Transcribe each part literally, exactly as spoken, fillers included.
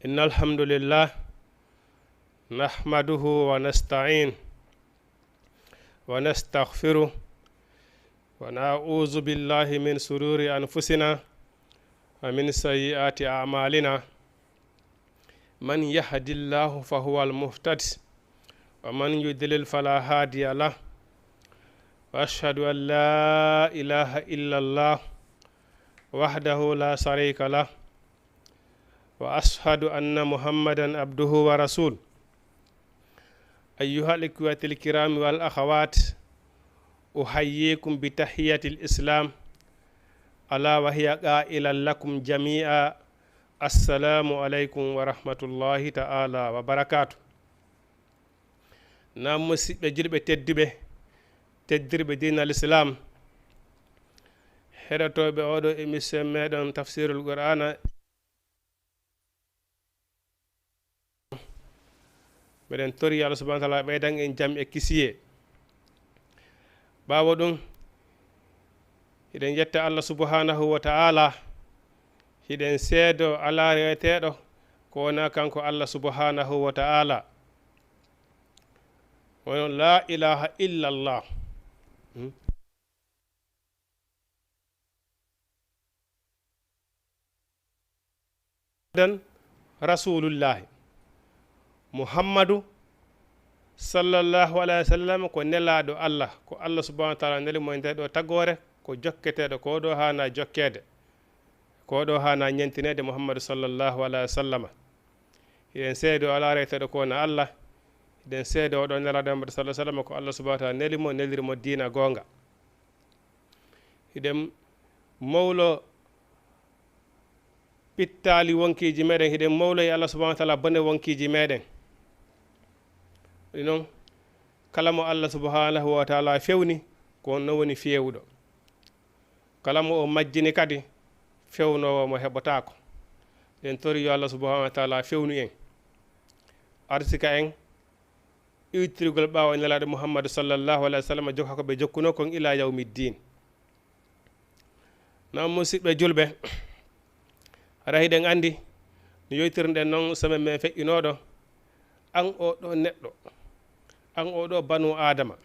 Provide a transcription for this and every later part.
إن الحمد لله نحمده ونستعين ونستغفره ونعوذ بالله من شرور أنفسنا ومن سيئات أعمالنا. من يهد الله فهو المهتد ومن يضلل فلا هادي له. وأشهد أن لا إله إلا الله وحده لا شريك له. وأشهد أن محمدا عبده ورسوله. أيها الإخوة الكرام والأخوات، أحييكم بتحية الإسلام، ألا وهي قائلا لكم جميعا: السلام عليكم ورحمة الله تعالى وبركاته. Na musiɓɓe julɓe tedduɓe, teddirɓe diina l'islam, heɗotooɓe oɗo émission meɗen Tafsirul Qur'ana, meɗen tori Allah subhanahu wa taala ɓeydan en jam e kisiyee. Ɓaawo ɗum, hiɗen yetta Allah subhanahu wa taala, hiɗen seedo alaa reweteeɗo ko wonaa kanko Allah subhanahu wa taala. Wano la ilaha illallah. Hmm? Dan Rasulullahi Muhammadu sallallahu alayhi wa sallam ko nelaaɗo Allah, ko Allah subhanahu wa taala neli mo e nde ɗo tagoore, ko jokketeeɗo ko ɗo haana jokkeede, ko ɗo haana ñentineede, Muhammadu sallallahu alayhi wa sallama. Hiɗen seedo alaa reweteeɗo ko wonaa Allah. Hiɗen seedo oɗo nelaaɗo Muhammadu sallallahu alayhi wa sallam ko Allah subhanahu wa taala neli mo, neliri mo diina goonga. Hiɗen mawlo pittaali wonkiiji meɗen, hiɗen mawlo e Allah subhanahu wa taala bone wonkiiji meɗen. Ɗi noon, kala mo Allah subhanahu wa taala fewni, ko on noon woni feewuɗo. Kala mo o majjini kadi, fewnoowo mo heɓotaako. Ɗen tori yo Allah subhanahu wa taala fewnu en, arsika en, iwtirgol ɓaawo nelaaɗo Muhammadu sallallahu alayhi wa sallam, jokka ko ɓe jokkuno kon ila yawmi ddin. Na musiɓɓe julɓe, hara hiɗen anndi no yoytirɗen noon semaine men feƴƴinooɗo, an o ɗo neɗɗo, an o ɗo banu Aadama.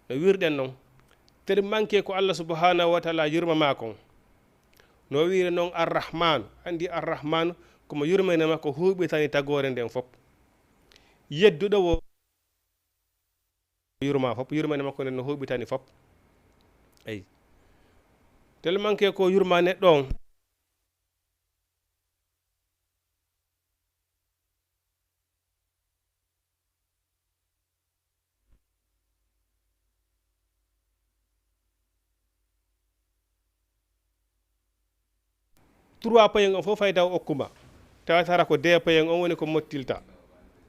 No wirɗen noon, termanke ko Allah subhanahu wa taala yurma ma kon. No wiiri noon Arrahmanu, anndi Arrahmanu ko mo yurmene makko huuɓitani tagoore nden fof. Yedduɗo wo yurma fof, yurmene makko nden no huuɓitani fof. Eyi. Tellement que ko yurma neɗɗo on. Trois points on fof fayda o okkuma, tawata hara ko deux points on woni ko mottilta.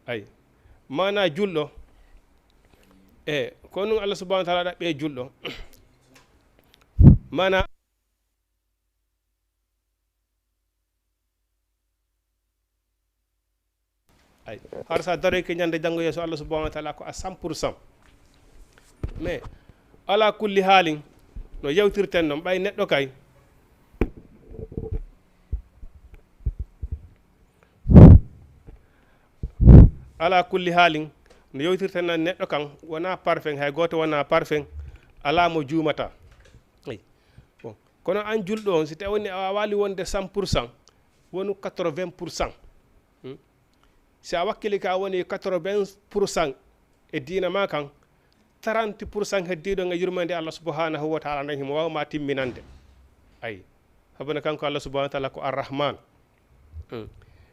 Ay, mana julɗo, e ko nun Allah subhanahu wa taala ɗaɓɓe julɗo. Mana ay, har sa daroyke ñande janngo yeeso Allah subhanahu wa taala ko à cent pour cent. Mais ala kulli haalin, no yewtirten noon, ɓay neɗɗo kay, ala kulli haalin, no yewtirten noon, neɗɗo kan wona parfait, hay gooto wona parfait, ala mo juumata. Ay. Bon, kono an julɗo on, si tawi woni a waali wonde cent pour cent, wonu quatre-vingts pour cent. Hmm? Si a wakkili ka woni quatre-vingts pour cent e diina ma kan, trente pour cent heddiiɗo e yurmande Allah subhanahu wa taala nden himo waawma timminande. Ay, habana kanko Allah subhanahu wa taala ko Arrahman. Hmm.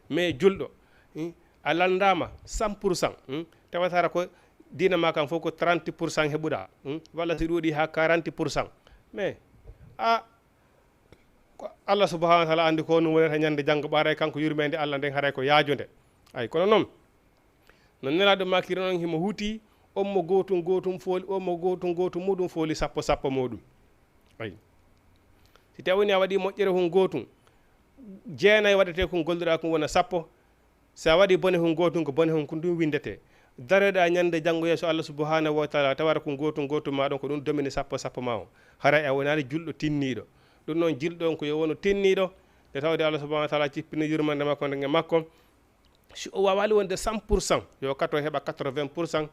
Mais julɗo, hmm, a landaama cent pour cent, hmm, tawata hara ko diina ma kan fof ko trente pour cent heɓuɗa, hmm, walla si ɗuuɗi ha quarante pour cent. Mais a Ko Allah subhanahu wa taala anndi ko honum wonata ñande janngo, ɓaaray kanko yurmeende Allah nden haray ko yaajunde. Ay, kono noon, no Nelaaɗo makiri noon, himo huuti on mo gootum gootum fooli, on mo gootum gootum muɗum fooli sappo sappo muɗum. Ay. Si tawi woni a waɗi moƴƴere hun gootum, jeenay waɗetee kun golluɗaa kun wona sappo, si a waɗi bone hun gootun, ko bone hun kun ɗum winndetee. Daroɗaa ñande janngo yeeso Allah subhanahu wa taala, tawata kun gootun gootun ma ɗon, ko ɗum domini sappo sappo ma on. Haray a wonaali julɗo tinniiɗo. Ɗum noon, julɗo on ko yo wonu tinniiɗo, Nde tawde Allah subhanahu wa taala cippini yurmande makko nden e makko, si o wawaali wonde cent pour cent, yo kato heɓa quatre-vingts pour cent,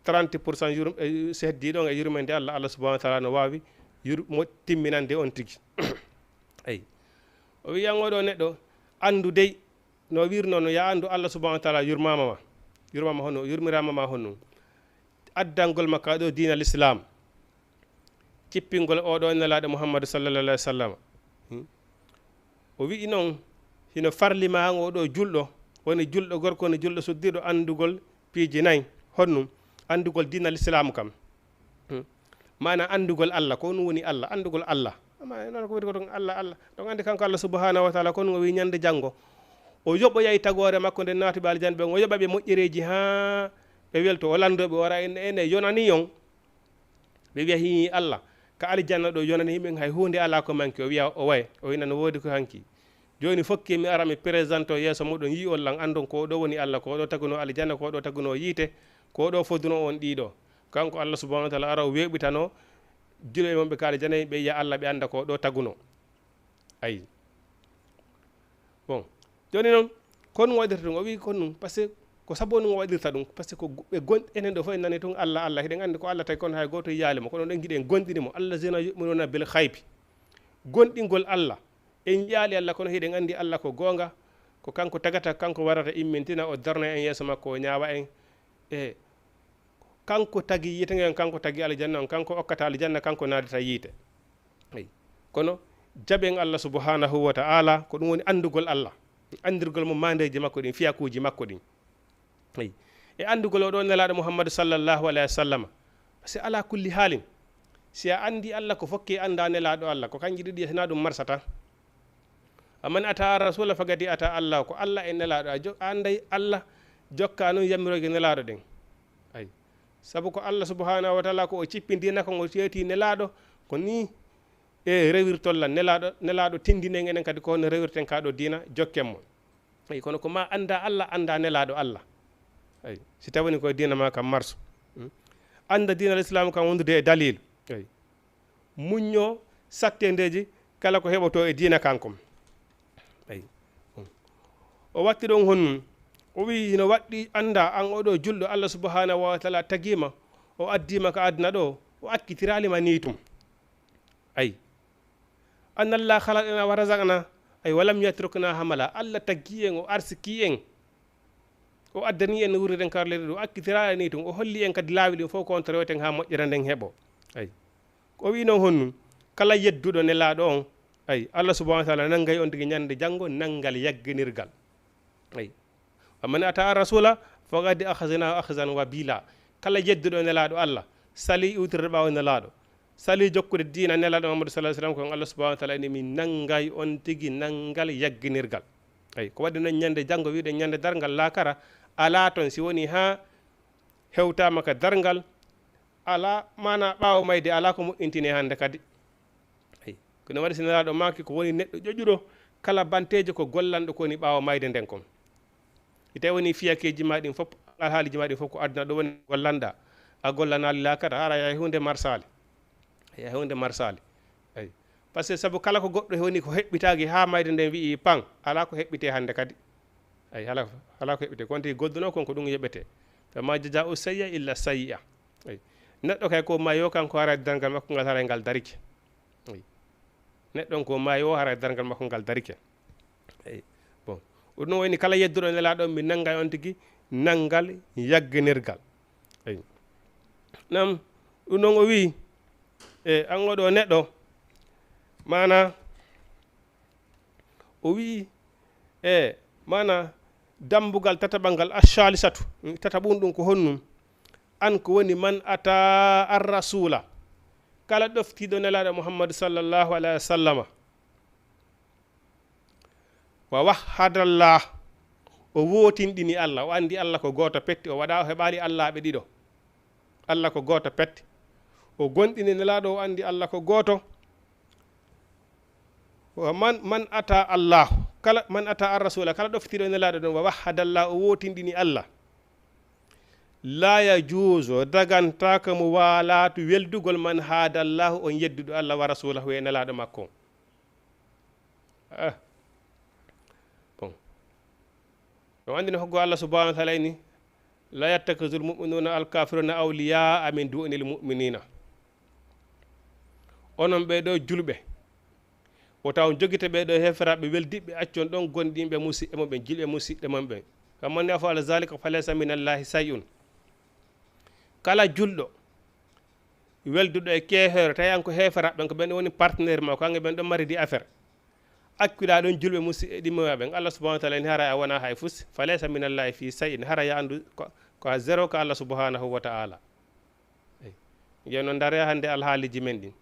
trente pour cent yurm-, e, seddi ɗon e yurmande Allah, Allah subhanahu wa taala no wawi yur-, mo-, timminande on tigi. Eyi. O wi yan oɗo neɗɗo, andu dey, no wirno no ya andu Allah subhanahu wa taala yurmama ma. Yurmama hono, yurmirama ma hono. Addangol ma ka ɗo diina l'islam. Cippingol oɗo nelaaɗo Muhammadu sallallahu alaihi wasallam. Hmm. O wi'i noon, hino farli ma an oɗo julɗo, woni julɗo gorko, woni julɗo suddiɗo anndugol piiji nayi, honnum, anndugol diina l'islam kam. Hmm. Maana anndugol Allah, ko ɗum woni Allah, anndugol Allah. Amma noon ko wiyetee ko ɗum Allah, Allah. Ɗon anndi kanko Allah subhanahu wa taala, ko ɗum o wi'i ñande janngo, o yoɓoyay tagoore makko nden naatuɓe aljanna ɓen, o yoɓa ɓe moƴƴereeji haa ɓe welto, o lanndoo ɓe, o wara en, en e yonani on. Ɓe wiya, "Hii, Allah, ka aljanna ɗo yonani yimɓe hay huunde alaa ko manki." O wiya, "O waye?" O wiya, "No woodi ko hanki." Jooni fokkee mi ara mi présenté o yeeso muɗum, yi'on lan, anndon ko o ɗo woni Allah, ko o ɗo tagunoo aljanna, ko o ɗo tagunoo yiite, ko o ɗo fodunoo on ɗiɗo. Kanko Allah subhanahu wa taala ara o weeɓitanoo juuɗe mum ɓe ka aljanna, ɓe yiya Allah, ɓe annda ko o ɗo tagunoo. Ayi. Bon. Jooni noon, ko ɗum waɗirta ɗum? O wii ko ɗum, parce que ko sabu ɗum o waɗirta ɗum, parce que ko gu-, ɓe gon-, enen ɗo fof en nani tun Allah, Allah, hiɗen anndi ko Allah tagi, kono hay gooto yiyaali mo, kono ɗen ngiɗen gonɗini mo. "Allazina yu'minuna bil ghaybi." Gonɗingol Allah, en yiyaali Allah, kono hiɗen anndi Allah ko goonga, ko kanko tagata, kanko warata immintina, o darna en yeeso makko, o ñaawa en. E kanko tagi yiite ngen, kanko tagi aljanna on, kanko okkata aljanna, kanko naadata yiite. Eyi. Kono jaɓen Allah subhanahu wa ta'ala, ko ɗum woni anndugol Allah, anndirgol mo maandeeji makko ɗin, fiyakuuji makko ɗin. Eyi. E anndugol o ɗo nelaaɗo Muhammadu sallallahu alaihi wa sallam. Parce que ala kulli haalin, si a anndi Allah ko fokke annda nelaaɗo Allah, ko kanji ɗiɗi sinaa ɗum marsata. Amman ata rasula fagadi ata Allah, ko Allah e nelaaɗo. A jo-, a annday Allah, jokka noon yammirooje nelaaɗo ɗen. Ayi. Sabu ko Allah subhanahu wa ta'ala ko o cippindina kon, o teeti nelaaɗo, ko ni e rewirtol lan. Nelaaɗo, nelaaɗo tindinen enen kadi ko hono rewirten ka ɗo diina, jokken mo. Eyi, kono ko ma annda Allah, annda nelaaɗo Allah. Eyi, si tawani ko diina ma kam marsu. Hmm? Annda diina l'islam kam wondude e dalil. Eyi. Muñño sattendeeji kala ko heɓoto e diina kan kon. Eyi. O watti ɗon honnun. O wi'i hino waɗɗi annda an oɗo julɗo Allah subhanahu wa ta'ala tagima, o addima ka aduna ɗo, o akkitirali ma ni tum. Ayi. Anna Allah khalaqana wa razaqana, ay, wa lam yatrukna hamala. Allah taggi en, o arsiki en. O addani en wurriden kar leydi ɗo, o akkitirali ni tun, o holli en kadi laawi ɗin fof ko on toroyten haa moƴƴere nden heɓo. Ayi. Ko o wi noon honnun, kala yedduɗo nelaaɗo on, ayi, Allah subhanahu wa ta'ala nanngay on tigi ñande janngo nanngal yagginirgal. Ayi. Wa man ata rasula faqad akhazna akhzan wabila. Kala yedduɗo nelaaɗo Allah, sali iwtirde ɓaawo nelaaɗo, sali jokkude diina nelaaɗo Muhammadu sallallahu alaihi wasallam, ko Allah subhanahu wa ta'ala ini min nanngay on tigi nanngal yagginirgal. Ayi, ko waɗi noon ñande janngo, wi'uɗen ñande darngal laakara, alaa toon si woni haa hewtaama ka darngal, alaa, maanaa ɓaawo mayde, alaa ko moƴƴintine hannde kadi. Ayi, ko ɗum waɗi si nelaaɗo maaki ko woni neɗɗo ƴoƴuɗo kala banteejo ko gollanɗo ko woni ɓaawo mayde nden kon. Si tawi woni fiyakeeji ma ɗin fof, alhaaliji ma ɗin fof ko aduna ɗo woni gollanɗa, a gollanaali laakara, hara yahay huunde marsaali. Yahay huunde marsaali. Ayi. Parce que sabu kala ko goɗɗo woni ko heɓɓitaaki haa mayde nden wi'i pan, alaa ko heɓɓitee hannde kadi. Ayi, alaa, alaa ko heɓɓitee. Ko on tigi gollunoo kon ko ɗum yeɓetee. Fa ma jazaa'u sayyi'a illa sayyi'a. Ayi. Neɗɗo kay ko maayo kanko haray darngal makko ngal haray ngal darike. Ayi. Neɗɗo on ko maayo haray darngal makko ngal darike. Eyi. Bon. Ɗum noon woni kala yedduɗo nelaaɗo, mi nanngay on tigi nanngal yagginirgal. Eyi. Nam, ɗum noon o wi'i, e, an oɗo neɗɗo, maana, o wi'i, e, maana, dambugal tataɓal ngal, ash-shalisatu, tataɓun ɗum ko honnum? An ko woni man ata ar-rasula, kala ɗoftiiɗo nelaaɗo Muhammadu sallallahu alaihi wa sallama, wa wahhadallah, o wootinɗini Allah, o anndi Allah ko gooto petti, o waɗa, o heɓaali Allaaɓe ɗiɗo. Allah ko gooto petti. O gonɗini nelaaɗo, o anndi Allah ko gooto. Wa man, man ata Allah, kala, man ata ar-rasula, kala ɗoftiiɗo nelaaɗo ɗon, wa wahhadallah, o wootinɗini Allah. La yajuuzu, dagantaako mo walaatu weldugol man haadallahu, on yedduɗo Allah wa rasulahu e nelaaɗo makko. Ah. No anndini hoggo Allah subhanahu wa taala ini, la yattakizu lmuminuna alkafiruna awliyaa min duni lmuminina. Onon ɓee ɗo julɓe, wota on jogite ɓee ɗo heeferaaɓe weldiɓɓe, accon ɗon gonɗinɓe musiɓɓe mon ɓen, julɓe musiɓɓe mon ɓen. Faman yafala zalika falaysa min Allahi say'un. Kala julɗo welduɗo e keefeero, tawi an ko heeferaaɓe ɓen, ko ɓen woni partenaire ma, ko an e ɓen ɗon mari di affaire. Accuɗa ɗon julɓe musiɓɓe ɗimmoya ɓen, Allah subhanahu wa taala en hara a wona hay fus, falaysa min Allahi fi say'in, hara ya anndu ko, ko a zéro ka Allah subhanahu wa taala. Eyi. Yen noon, ndare hannde alhaaliji men ɗin.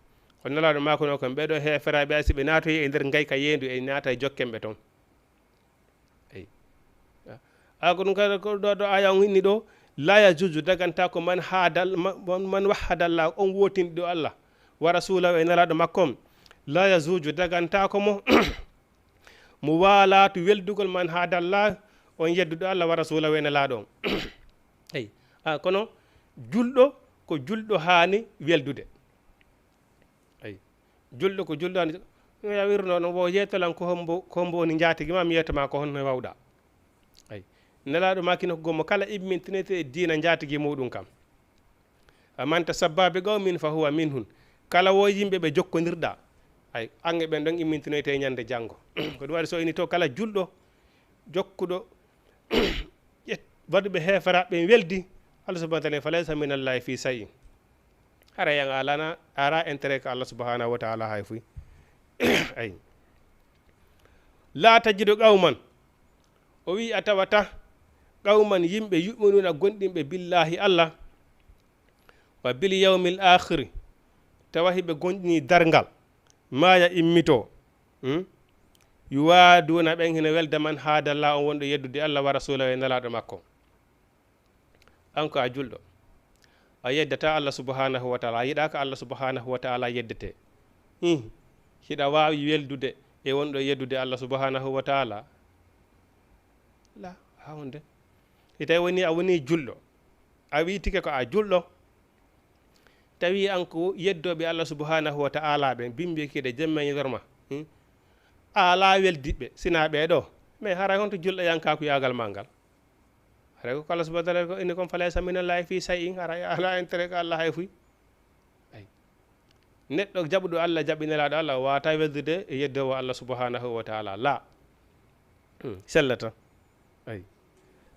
Ko Nelaaɗo maakuno kon, ɓee ɗo heeferaaɓe, hay si ɓe naatoyi e nder ngayka yeendu, e naata e jokken ɓe toon. Eyi. A ko ɗum kadi ko ɗo, ɗo aya on inni ɗo, la yajuuzu, daganta ko man haadal, ma-, man, man wahhadallah, on wootindi ɗo Allah, wa rasulahu, e Nelaaɗo makko on. La yajuuzu, daganta ko mo, mo waalaatu weldugol man haadallah, on yedduɗo Allah, wa rasulahu, e Nelaaɗo on. Eyi. A, kono julɗo, ko julɗo haani weldude. Eyi. Julɗo ko julɗo haani, no ya wirno noon, wo yeetolan ko hombo, ko hombo woni njaatigi ma, mi yeetoma ko honno wawɗa. Eyi. Nelaaɗo maakino ko gommo kala immintinoyte e diina njaatigi muɗum kam. Wa man tashabbaha bi qawmin fa huwa minhum. Kala wo yimɓe ɓe jokkondirɗa, ay, an e ɓen ɗon immintinoyte e ñande janngo. Ko ɗum waɗi so ini to kala julɗo jokkuɗo ƴet-, waɗuɓe heeferaaɓe ɓen weldi, Allah subhanahu wa taala, falaysa min Allahi fi say'in. Hara yan alana, ara intérêt ka Allah subhanahu wa taala hay fuy. Ay. La tajidu qawman. O wi a tawata qawman yimɓe yu'minuna gonɗinɓe billahi Allah wa bil yawmil akhiri. Tawa hiɓe gonɗini darngal. Maya immito. Hmm? Yuwaaduna ɓen hino welda man haadallah on wonɗo yeddude Allah wa rasulahu e Nelaaɗo makko. An ko a julɗo. A yeddata Allah subhanahu wa taala. A yiɗaka Allah subhanahu wa taala yeddete. Hmm. Hiɗa waawi weldude e wonɗo yeddude Allah subhanahu wa taala? La, hawnde. Si tawi woni a woni julɗo. A wiytike ko a julɗo. Tawi an ko yeddooɓe Allah subhanahu wa taala ɓen, bimbi kiiɗe jemma e ñalorma. Hmm? A alaa weldiɓɓe, sina ɓee ɗo. Mais haray honto julɗo yankaku yaagal ma ngal? Haray ko Allah subhanahu wa taala ko inni kon, falaysa min Allahi fi say'in, haray a alaa intérêt ka Allah hay fuy. Ay. Neɗɗo jaɓuɗo Allah, jaɓi Nelaaɗo Allah, wata weldude e yeddoowo Allah subhanahu wa taala. La. Hmm, sellata. Ay.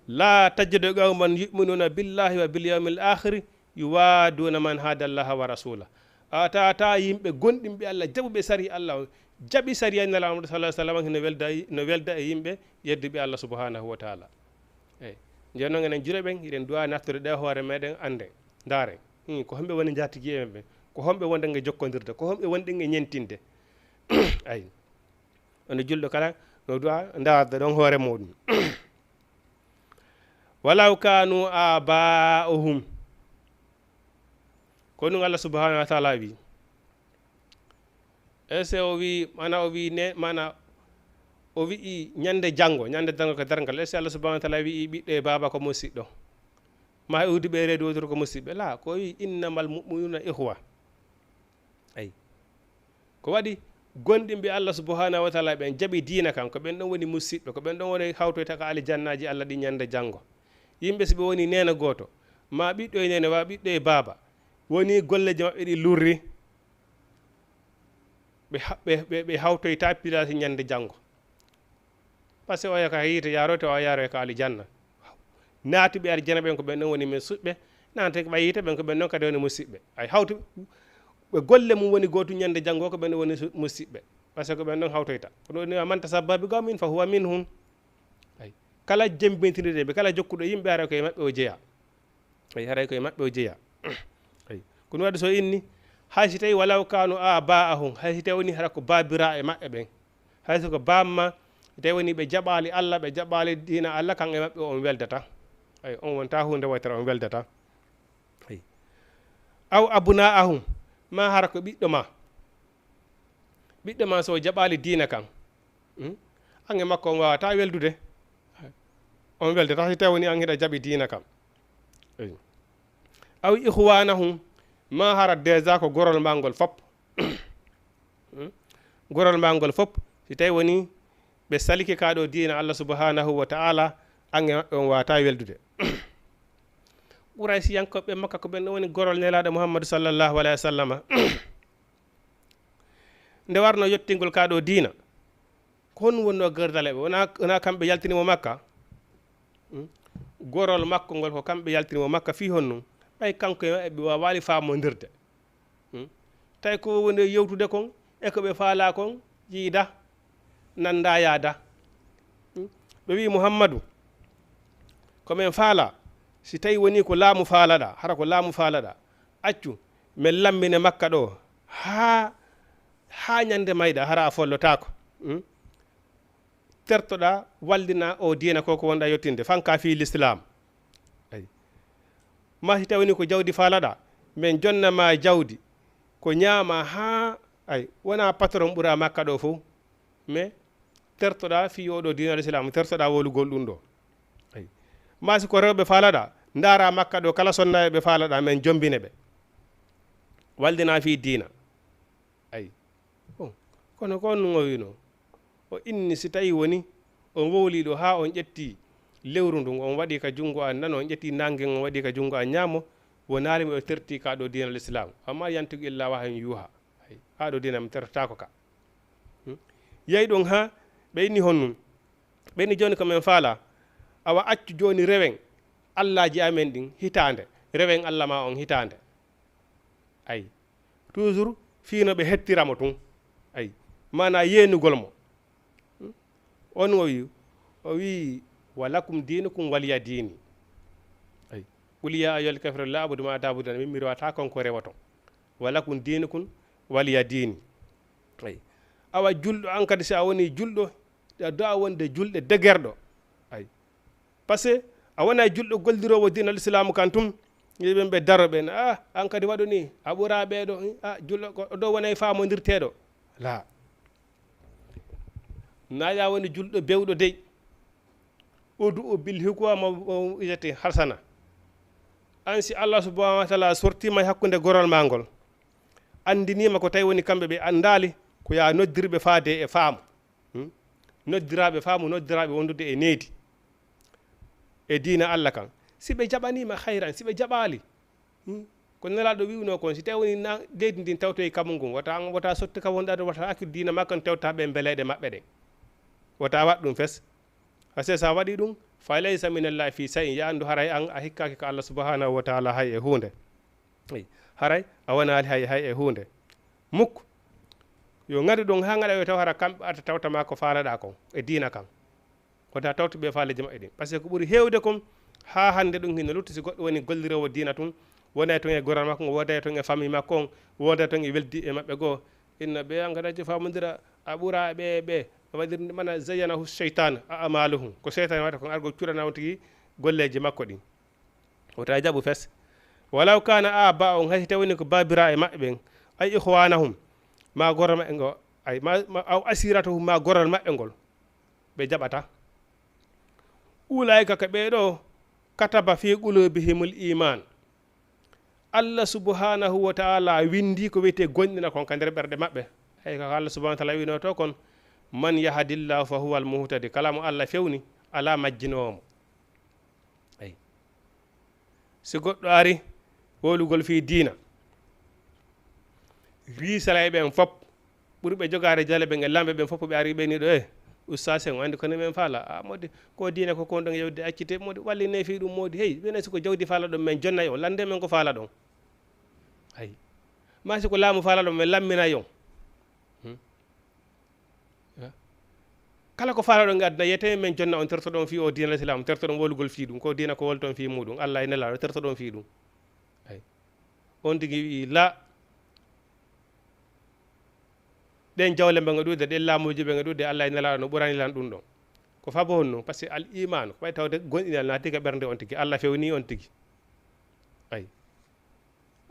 La tajidu qawman yu'minuna billahi wa bil yawmil akhiri yuwaaduna man haada Allaha wa rasulahu. A tawata yimɓe gonɗinɓe Allah, jaɓuɓe sariya Allah on, jaɓi sariya Nelaaɗo Muhammad sallallahu alaihi wasallam, hino welda, no welda e yimɓe yedduɓe Allah subhanahu wa taala. Eyi. Jooni noon enen juulɓe ɓen, hiɗen duwa nattude ɗe hoore meɗen, annde, ndaare. Hmm, ko homɓe woni njaatigi e meɗen? Ko homɓe wonɗen e jokkondirde? Ko homɓe wonɗen e ñentinde? Ayi. Ono julɗo kala no duwa ndaarde ɗon hoore muɗum. Walaw kanu aba'ahum. Ko ɗum Allah subhanahu wa taala wi. Est-ce que o wi, mana o wi ne, mana o wi'i ñande janngo, ñande darngo ko darngal. Est-ce que Allah subhanahu wa taala wi'i ɓiɗɗo e baaba ko musiɗɗo? Ma iwdi ɓe reedu wotoro ko musiɓɓe? La, ko o wi innamal mu'minuna ikhwa. Ayi. Ko waɗi gonɗinɓe Allah subhanahu wa taala ɓen jaɓi diina kan, ko ɓen ɗon woni musiɓɓe, ko ɓen ɗon woni hawtoyta ka aljannaaji Allah ɗi ñande janngo. Yimɓe si ɓe woni neene gooto, ma ɓiɗɗo e neene, wa ɓiɗɗo e baaba, woni golleeji maɓɓe ɗi lurri, ɓe ha-, ɓe, ɓe, ɓe hawtoyta pilaasi ñande janngo. Parce que oya ka yiite yaaroyta, o yaaroya ka aljanna. Naatuɓe aljanna ɓen ko ɓen ɗon woni musiɓɓe, naatuɓe ɓay yiite ɓen ko ɓen ɗon kadi woni musiɓɓe. Ay hawtu ɓe golle mum woni gootum ñande janngo ko ɓen ɗon woni su-, musiɓɓe. Parce que ko ɓen ɗon hawtoyta. Ko ɗum woni wa man tashabbaha bi qawmin fa huwa minhum. Ay kala jembintinirde ɓe, kala jokkuɗo yimɓe haray ko e maɓɓe o jeyaa. Ay, haray ko e maɓɓe o jeyaa. Ay. Ko ɗum waɗi so inni, hay si tawi walaw kanu aba'ahum, hay si tawi woni hara ko baabiraaɓe maɓɓe ɓen. Hay so ko bamma, si tawi woni ɓe jaɓaali Allah, ɓe jaɓaali diina Allah, kan e maɓɓe on weldata. Ay, on wonta huunde waytere on weldata. Ay. Aw abna'ahum, ma hara ko ɓiɗɗo ma. Ɓiɗɗo ma so o jaɓaali diina kan, hmm? An e makko on waawata weldude. On weldata si tawi woni an hiɗa jaɓi diina kan. Eyi. Aw ikhwanahum, ma hara déjà ko gorol ma ngol fop. Hmm? Gorol ma ngol fop, si tawi woni ɓe salike ka ɗo diina Allah subhanahu wa ta'ala, An e maɓɓe on waata weldude. Quraysiyankoɓe Makka ko ɓen ɗon woni gorol Nelaaɗo Muhammadu sallallahu alayhi wa sallama. Nde warno yottingol ka ɗo diina, ko honɗum wonno gardal e ɓe? Wona, wona kamɓe yaltini mo Makka? Hmm? Gorol makko ngol ko kamɓe yaltini mo Makka fii honɗum? Ɓay kanko e maɓɓe ɓe waawaali faamondirde. Hmm? Tawi ko woni yewtude kon e ko ɓe faalaa kon, yiida, nannda, yaada. Hmm? Ɓe wi'i, "Muhammadu, ko men faalaa, si tawi woni ko laamu faalaɗaa, hara ko laamu faalaɗaa, accu men lammine Makka ɗo haa, haa ñande mayɗa, hara a follotaako. Hmm? Tertoɗaa, wallina o diina ko, ko wonɗaa yottinde, fanka fii Lislaam." Ay. Ma si tawni ko jawdi faalaɗaa, men jonna ma jawdi, ko ñaama haa, ay, wona patron ɓura Makka ɗo fow, mais tertoɗaa fii oɗo diina Lislaam, tertoɗaa wolugol ɗum ɗo. Ay. Ma si ko rewɓe faalaɗaa, ndaara Makka ɗo, kala sonnaaɓe ɓe faalaɗaa, men jombine ɓe. Wallina fii diina. Ay. Bon, kono ko on o wino, o inni, si tawi woni on wowlii ɗo haa on ƴetti lewru ndun, on waɗi ka junngo an nano, on ƴetti nange ngon, on waɗi ka junngo an ñaamo, wonaali mo o terti ka ɗo diina Lislaam. Amma yantiqu illa wahyun yuha. Ay, haa ɗo diina mi tertaako ka. Hmm? Yehi ɗon haa ɓe inni honnun. Ɓe inni jooni ko men faala. Awa accu jooni rewen allaaji amen ɗin hitaande. Rewen Alla ma on hitaande. Ay. Toujours fii no ɓe hettira mo tun. Ay. Maanaa yeenugol mo. Hmm? On o wi, o wi, "Wa lakum diinukum waliya diini." Ay. "Qul ya ayyuhal kafirun la a'budu ma ta'buduna." Min mi rewata kon ko rewoton. "Wa lakum diinukum waliya diini." Ay. Awa julɗo an kadi, si a woni julɗo, a do'a wonde julɗo degerɗo. Ay. Parce que a wonay julɗo gollirowo diina Lislaamu kan tun, yimɓe ɓe daro ɓen, "Ah, an kadi waɗu ni, a ɓura ɓeeɗo, ah, julɗo ko ɗo wonay faamondirteeɗo." La. Na ya woni julɗo bewɗo dey. Udu bil hikwa ma o ijati hasana. An si Allah subhanahu wa ta'ala sortima e hakkunde gorol ma ngol, andinima ko tawi woni kamɓe ɓe andaali, ko ya noddirɓe faade e faamu. Hmm? Noddiraaɓe faamu, noddiraaɓe wondude e needi e diina Allah kan. Si ɓe jaɓaniima, hayran, si ɓe jaɓaali, hmm? Ko Nelaaɗo wi'unoo kon, si tawi woni na, leydi ndin tawtoyi kamu ngun, wota an, wota sottu ka wonɗaa ɗon, wota accu diina makko on tewta ɓe mbeleeɗe maɓɓe ɗen. Wota waɗ ɗum fes. Parce que sa waɗi ɗum, fa laysa minallahi fi shay'in, ya anndu haray an a hikkaaki ka Allah subhanahu wa ta'ala hay e huunde. Ey, haray a wonaali hay, hay e huunde. Mukk. Yo ngaɗu ɗum haa ngaɗa yo taw hara kamɓe arta tawta ma ko faalaɗaa kon e diina kan. Wota tawtu ɓe faaleeji maɓɓe ɗin. Parce que ko ɓuri heewde kon, haa hannde ɗum hino lutti si goɗɗo woni golliroowo diina tun, wonay tun e goral makko ngo, wonay tun e famille makko on, wonay tun e weldi e maɓɓe goo. Inna ɓe an kadi accu faamondira a ɓura ɓe, ɓe. Waɗirde mana zayyanahu shaytan a amaluhum. Ko seytaane waɗata kon argo cuɗana on tigi golleeji makko ɗin. Wota jaɓu fes. Walaw kana aba'uhum, hay si tawini ko baabiraaɓe maɓɓe ɓen, ay ikhwanahum, ma goral maɓɓe ngo, ay ma, ma, aw asiratahum, ma goral maɓɓe ngol, ɓe jaɓata. Ulaika, ko ɓee ɗo, kataba fi qulubihimul iman. Allah subhanahu wa ta'ala windi ko wiyetee gomɗinal kon ka nder ɓerɗe maɓɓe. Ay ko Allah subhanahu wa ta'ala wino to kon, man yahdillahu fa huwal muhtadi. Kala mo Allah fewni, alaa majjinoowo mo. Ay. Si goɗɗo ari wolugol fii diina, riisalay ɓen fop, ɓurɓe jogaade jale ɓen e lamɓe ɓen fop, ɓe ari ɓe ni ɗo, "Eh, ustaas en, o anndi ko ni men faala. A, modi, ko diina ko kon ɗon yewde accite, modi, wallinee fii ɗum, modi. Hey, ɓe si ko jawdi faala ɗon, men jonnay on, lande men ko faala ɗon." Ay. Ma si ko laamu faala ɗon, men lamminay on. Hmm? Ya. Kala ko faalaɗon e aduna, yiyetee men jonna on, tertoɗon fii o diina Lislaam, tertoɗon wolugol fii ɗum, ko diina ko wolton fii muɗum, Allah e Nelaaɗo, tertoɗon fii ɗum. Ay. On tigi wi'i, "La, ɗen jawle ɓe ngaɗude, ɗen laamuuji ɓe ngaɗude, Allah e Nelaaɗo no ɓurani lan ɗum ɗon." Ko fabo honno? Parce que al iman, ko ɓay tawde gonɗinal naati ka ɓernde on tigi, Allah fewni on tigi. Ay.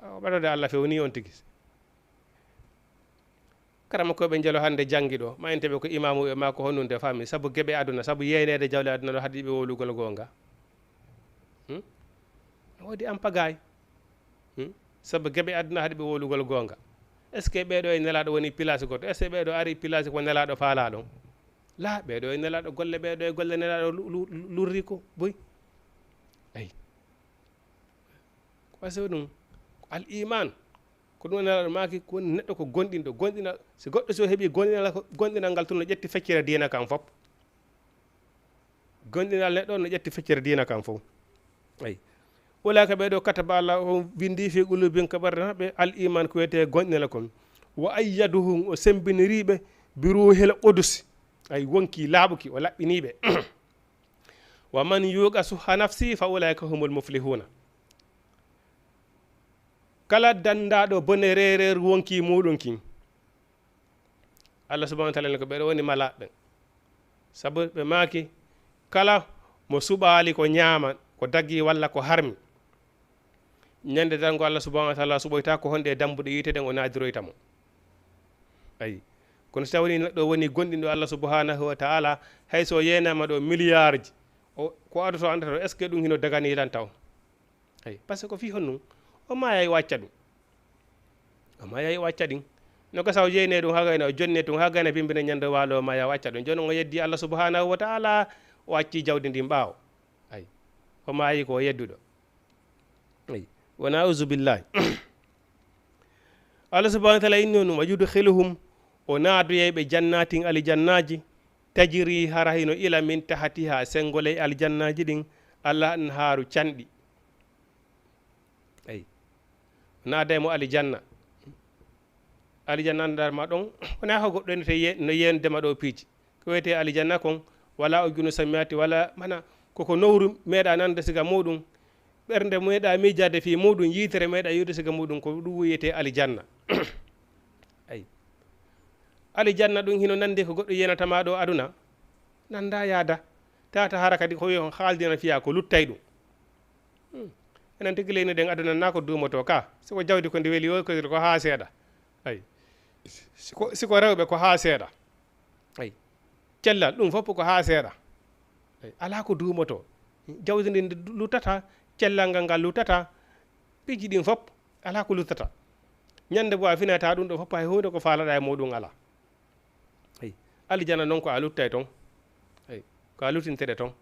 O ɓadode Allah fewni on tigi. Kara mo ko ɓe jelo hannde janngi ɗo, ma en teɓe ko imaamu ɓe ma ko honɗum de faami, sabu geɓe aduna, sabu yeyneede jawle aduna ɗo haɗi ɓe wolugol goonga. Hmm? Woodi ampagaay. Hmm? Sabu geɓe aduna haɗi ɓe wolugol goonga. Est-ce que ɓee ɗo e Nelaaɗo woni place goto? Est-ce que ɓee ɗo ari place ko Nelaaɗo faalaa ɗon? La, ɓeeɗo e nelaaɗo golle, ɓeeɗo e golle nelaaɗo lu- lu- lu- lurri ko boy. Ay. Ko wasi ɗum, ko al iman. Ko ɗum nelaaɗo maaki, ko woni neɗɗo ko gonɗinɗo, gonɗina, si goɗɗo so heɓi gonɗinal, gonɗinal ngal tun no ƴetti feccere diina kan fof. Gonɗinal neɗɗo no ƴetti feccere diina kan fof. Ay. Wala ka ɓeeɗo kataba Allah o windi fi qulubihim ka ɓerɗe maɓɓe al iman ko wiyetee gonɗinal kon. Wa ayyaduhum o sembiniriɓe bi ruhil qudus. Ay wonki laaɓuki o laɓɓiniɓe. Wa man yuqa suha nafsi fa ulaika humul muflihuna. Kala dandaɗo bone rerer wonki muɗum kin. Allah subhanahu wa taala ko ɓeɗo woni malaɓe. Sabu ɓe maaki kala mo suɓali ko ñaama ko daggi walla ko harmi. Ñande darngo Allah subhanahu wa taala suɓoyta ko honde e dambuɗe yiite ɗen o naadiroyta mo. Ayi. Kono si tawni neɗɗo woni gonɗinɗo Allah subhanahu wa taala, hay so yenama ɗo milliard ji, o ko adoto andata est ce que ɗum hino dagani lan taw? Ayi. Parce que ko fi honɗum o maayay o acca ɗum. O maayay o acca ɗum. No gasa o jeyne ɗum ha gayna o jonne ɗum ha gayna bimbine ñande waalo o maaya o acca ɗum. Jooni o yeddi Allah subhanahu wa taala, o acci jawdi ndin ɓaawo. Ayi. O maayi ko o yedduɗo. Ayi. Wona auzubillahi. Allah subhanahu wa taala inni on wa yudkhiluhum, o naadoyay ɓe jannatin aljannaji, tajri hara hino ila min tahtiha sengoley aljannaji ɗin, Allah anharu canɗi. Ayi. Naaday mo aljanna. Aljanna andar ma ɗon wona ko goɗɗo ene te ye- no yende ma ɗo piiji. Ko wiyete aljanna kon wala o junu samiyati wala mana koko nowru meeɗa nande siga muɗum. Ɓernde meeɗa miijade fi muɗum yitere meeɗa yiwde siga muɗum ko ɗum wiyete aljanna. Ayi. Aljanna ɗum hino nandi ko goɗɗo yenatama ɗo aduna. Nanda yaada tata hara kadi ko yo haaldina fiya ko luttay ɗum. Hmm. Enen tigi leyni ɗen aduna na ko duumoto ka siko jawdi ko ndi weli o ko ko ha seeɗa. Ayi. Siko siko rewɓe ko ha seeɗa. Ayi. Cellal ɗum fof ko ha seeɗa. Ayi. Ala ko duumoto. Jawdi ndi luttata, cellal ngal ngal luttata. Piiji ɗin fof ala ko luttata. Ñande bo a finata ɗum ɗo fof hay hunde ko falaɗa e muɗum ala. Ayi. Aljanna noon ko a luttay toon. Ayi. Ko a luttintere toon.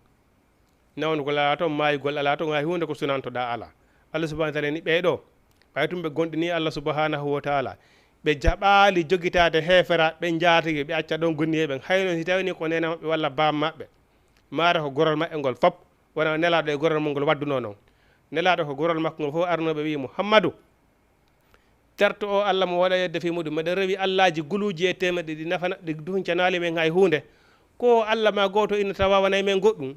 Nawnu ko alaa toon, maayugol alaa toon, hay huunde ko sunantoɗaa alaa. Allah subhanahu wa taala ni ɓee ɗoo, ɓay tum ɓe gonɗini Allah subhanahu wa taala, ɓe jaɓaali jogitaade heefera, ɓe njaatigi, ɓe acca ɗoon gonɗi e ɓen. Hayno si tawii ni ko neene maɓɓe walla baaba maɓɓe, maara ko gorol maɓɓe ngol fop, wona nelaaɗo e gorol mum ngol waddunoo noon. Nelaaɗo ko gorol makko ngol fof arnoo ɓe wi'i, Muhammadu, terto o Allah mo waɗa yedde fii muɗum. Meɗen rewi Allaaji guluuji e teemeɗe ɗi nafana, ɗi duhuncanaali men hay huunde. Ko o Allah ma gooto ina tawa wanay men goɗɗum.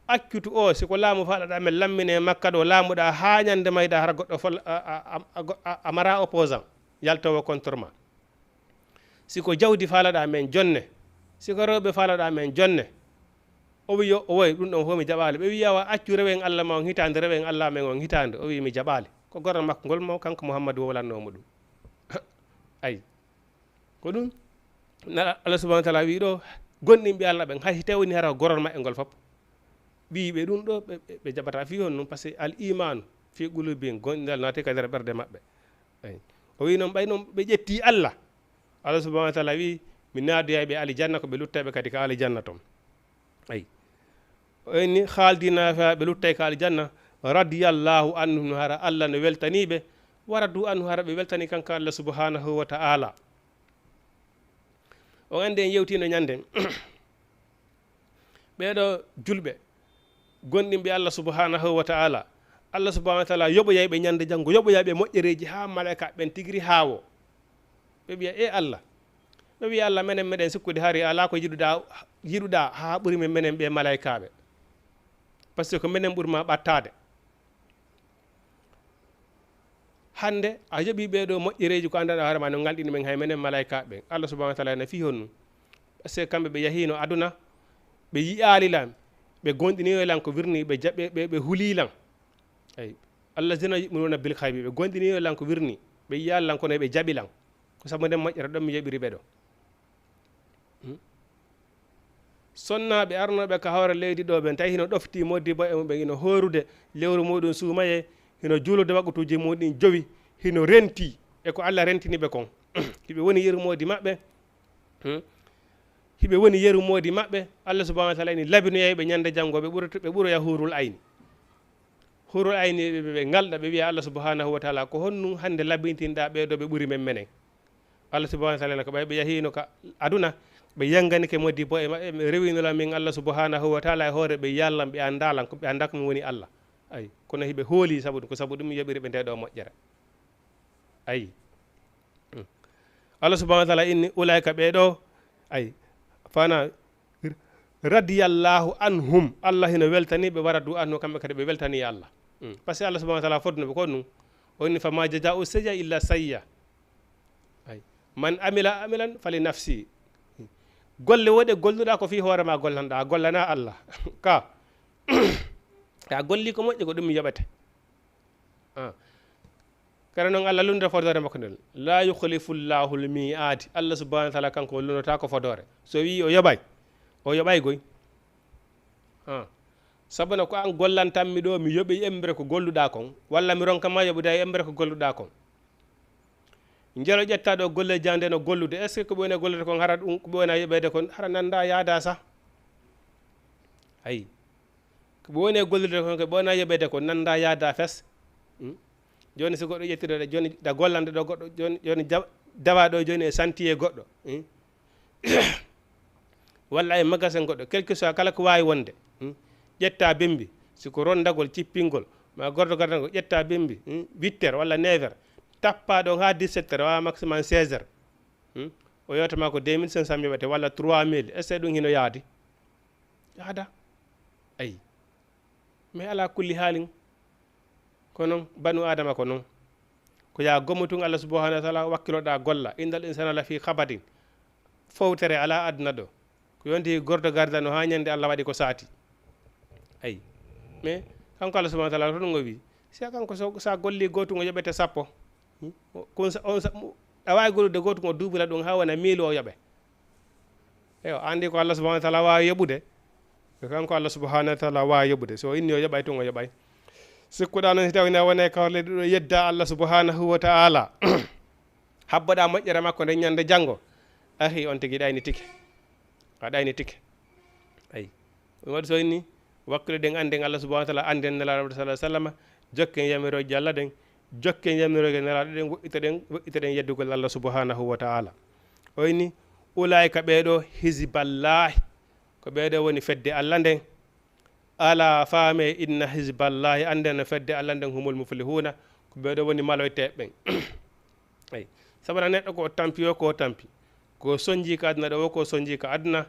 Accutu o, si ko laamu faalaɗa men lammine makka ɗo, laamuɗa haa ñande mayɗa hara goɗɗo fol-, a, a, a, a, a, a mara opposant, yaltowo contre ma. Si ko jawdi faalaɗa men jonne, si ko rewɓe faalaɗa men jonne, o wi yo, o woy, ɗum ɗon fof mi jaɓaali. Ɓe wi yawa accu rewen Allah ma on hitaande, rewen Allah men on hitaande. O wi mi jaɓaali. Ko goral makko ngol mo kanko Muhammadu wowlannoo mo ɗum. Ayi. Ko ɗum, na-, Allah subhanahu wa taala wi ɗo, gonɗinɓe Allah ɓen, hay si tawni hara ko goral maɓɓe ngol fof. Ɓiyiɓe ɗum ɗo, ɓe, ɓe, ɓe jaɓata fii honɗum, parce que al imanu fii qulubihim, gonɗinal naati ka nder ɓerɗe maɓɓe. Ayi. O wi noon, ɓay noon ɓe ƴetti Allah. Allah subhanahu wa taala wi, mi naadoyay ɓe aljanna, ko ɓe luttayɓe kadi ka aljanna toon. Ayi. O inni, khaldina fiha, ɓe luttay ka aljanna, radiyallahu anhum, hara Allah no weltaniɓe, wa radu anhu, hara ɓe weltani kanko Allah subhanahu wa ta'ala. On andi en yewtino ñanden. Ɓeeɗo julɓe, gonɗinɓe Allah subhanahu wa ta'ala, Allah subhanahu wa ta'ala yoɓoyay ɓe ñande janngo, yoɓoyay ɓe moƴƴereeji haa malaykaaɓe ɓen tigiri haawo. Ɓe wiya, "E Allah." Ɓe wiya, "Allah, menen meɗen sikkude hari alaa ko yiɗuɗaa, yiɗuɗaa haa ɓuri men, menen ɓe malaykaaɓe. Parce que ko menen ɓuri ma ɓattaade." Hannde a yoɓii ɓee ɗoo moƴƴereeji ko anndanɗaa hoore ma no ngalɗini men hay menen malaykaaɓe ɓen. Allah subhanahu wa taala ene fii honɗum? Parce que kamɓe ɓe yahiino aduna, ɓe yiyaali lan, ɓe gonɗiniino lan ko wirni, ɓe jaɓ-, ɓe, ɓe, ɓe hulii lan. Eyi. Allazina yu'minuna bil ghaybi, ɓe gonɗiniino lan ko wirni, ɓe yiyaali lan kono ɓe jaɓi lan. Ko sabu nden moƴƴere ɗon mi yoɓiri ɓe ɗo. Hmm? Sonnaaɓe arnooɓe ka hoore leydi ɗo ɓen, tawi hino ɗofti modibbo e mumen, hino hoorude lewru muɗum suumaye, hino juulude waqtuuji muɗum jowi, hino renti e ko Allah rentini ɓe kon. Hiɓe woni yurmoodi maɓɓe. Hmm? Hiɓe woni yeru moodi maɓɓe. Allah subhanahu wa taala ini labinoyay ɓe ñande janngo, ɓe ɓuroto, ɓe ɓuroya hurul ayni. Hurul ayni ɓe, ɓe, ɓe ngalɗa, ɓe wiya Allah subhanahu wa taala, "Ko honɗum hannde labintinɗa ɓee ɗo ɓe ɓuri men menen?" Allah subhanahu wa taala na ko ɓay ɓe yahino ka aduna, ɓe yanganike modibbo e maɓɓe, ɓe rewinola min Allah subhanahu wa taala e hoore, ɓe yallan, ɓe anndalan, ko ɓe annda ko mi woni Allah. Ay, kono hiɓe hooli sabu ɗum, ko sabu ɗum mi yoɓiri ɓe nde ɗo moƴƴere. Ay. Mm. Allah subhanahu wa taala inni ulaika ɓee ɗo, ay, fana radiyallahu anhum, Allah hino weltani ɓe, wa radu anhu, kamɓe kadi ɓe weltani Allah. Mm. Parce que Allah subhanahu wa taala fodno ɓe ko ɗum. O inni, "Fama jaza'u sayya illa sayya." Ay. "Man amila amilan fali nafsi." Golle woɗe golluɗa ko fii hoore ma gollanɗa, a gollana Allah. Ka. A golli ko moƴƴi, ko ɗum mi yoɓete. Ah. Kadi noon Allah lunnde fodoore makko nden. "La yukhlifu Allahu l-mi'ad." Allah subhanahu wa taala kanko o lunnotako fodoore. So wi o yoɓay, o yoɓay goy. Ah. Sabuna ko an gollantammi ɗo, mi yoɓi embre ko golluɗa kon, walla mi ronka ma yoɓude e embre ko golluɗa kon. Njelo ƴetta ɗo golle jande no gollude. Est-ce que ko ɓe woni e gollude kon hara ɗum, ko ɓe woni e yoɓede kon hara nanda yaada sa? Ayi. Ko ɓe woni e gollude kon, ko ɓe woni e yoɓede kon nanda yaada fes. Hmm? Joni so goɗɗo ƴettiro ɗe, joni da gollande ɗo goɗɗo, joni, joni ja-, dawa ɗo joni e santiye goɗɗo. Hmm? Walla e magasin goɗɗo, quel que soit kala ko waawi wonde. Hmm? Ƴetta bimbi, si ko rondagol, cippingol, ma gordo gardangol, ƴetta bimbi, hmm? Huit heures walla neuf heures, tappa ɗon haa dix-sept heures, wawa maximum seize heures. Hmm? O yewta ma ko deux mille cinq cents yoɓete walla trois mille, est-ce que ɗum hino yaadi? Yaada. Ayi. Mais ala kulli haalin, ko noon, banu Adama ko noon. Ko yaa gomo tun Allah subhanahu wa taala, wakkiloɗa golla. Innal insana lafi kabadin. Fowtere ala aduna ɗo. Ko yonti gordo garda no haa ñande Allah waɗi ko saati. Ayi. Mais kanko Allah subhanahu wa taala, ko ɗum o wi. Si a kanko so, sa golli gootu ngo yoɓete sappo. Hmm? Kun sa, on sa, mu-, a waawi gollude gootu ngo duubula ɗum haa wona miilu o yoɓe. Eyo, a andi ko Allah subhanahu wa taala waawi yoɓude. Ko kanko Allah subhanahu wa taala waawi yoɓude. So o inni o yoɓay tun o yoɓay. Sikkuɗa noon si tawi na wone kawle ɗo yedda Allah subhanahu wa taala. Habboɗa moƴƴere makko nden ñande janngo. Ahi, on tigi ɗaynitike. A ɗaynitike. Ayi. Ɗum waɗi so inni, wakkiloɗen annden Allah subhanahu wa taala, annden Nelaaɗo sallallahu alaihi wasallam, jokken yamirooje Allah ɗen, jokken yamirooje Nelaaɗo ɗen, woɗɗitoɗen, woɗɗitoɗen yeddugol Allah subhanahu wa taala. O inni, "Ulaa'ika ɓee ɗoo hizballahi." Ko ɓee ɗoo woni fedde Allah nden. Alaa faame, "Inna hizballahi," annden no fedde Allah nden, "humul muflihuuna," ko ɓee ɗoo woni maloyteeɓe ɓen. Eyi. Sabu na neɗɗo ko o tampi o, ko o tampi. Ko o sonji ka aduna ɗo o, ko o sonji ka aduna.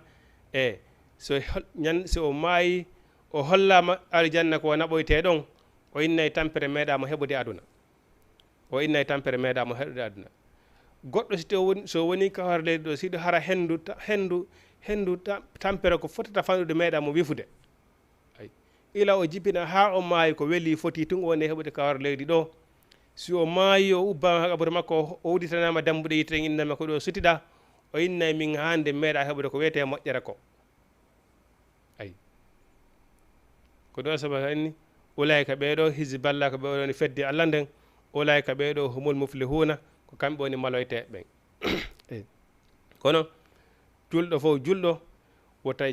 E so hol-, ñan-, so o maayi, o hollaama aljanna ko o naɓoytee ɗon, o innay tampere meeɗaama heɓude aduna. O innay tampere meeɗaama heɓude aduna. Goɗɗo si to woni, so woni ka hoore leydi ɗo, siɗo hara hendu ta-, hendu, hendu ta-, tampere ko fotata fanɗude meeɗaama wifude. Ay. Ila o jibina haa o maayi, ko weli foti tun o woni heɓude ka hoore leydi ɗo. Si o maayi, o ubbaama ha qaburu makko, o, o udditanaama dambuɗe yiite ɗen, innama ko ɗo sutiɗa, o innay min hande meeɗa heɓude ko wiyetee moƴƴere ko. Ay. Ko ɗo sabu inni, "Ulaa'ika ɓee ɗoo hizballah," ko ɓee ɗoo ni fedde Allah nden, "ulaa'ika ɓee ɗoo humul muflihuuna," ko kamɓe woni maloyteeɓe ɓen. Eyi. Kono julɗo fof julɗo wota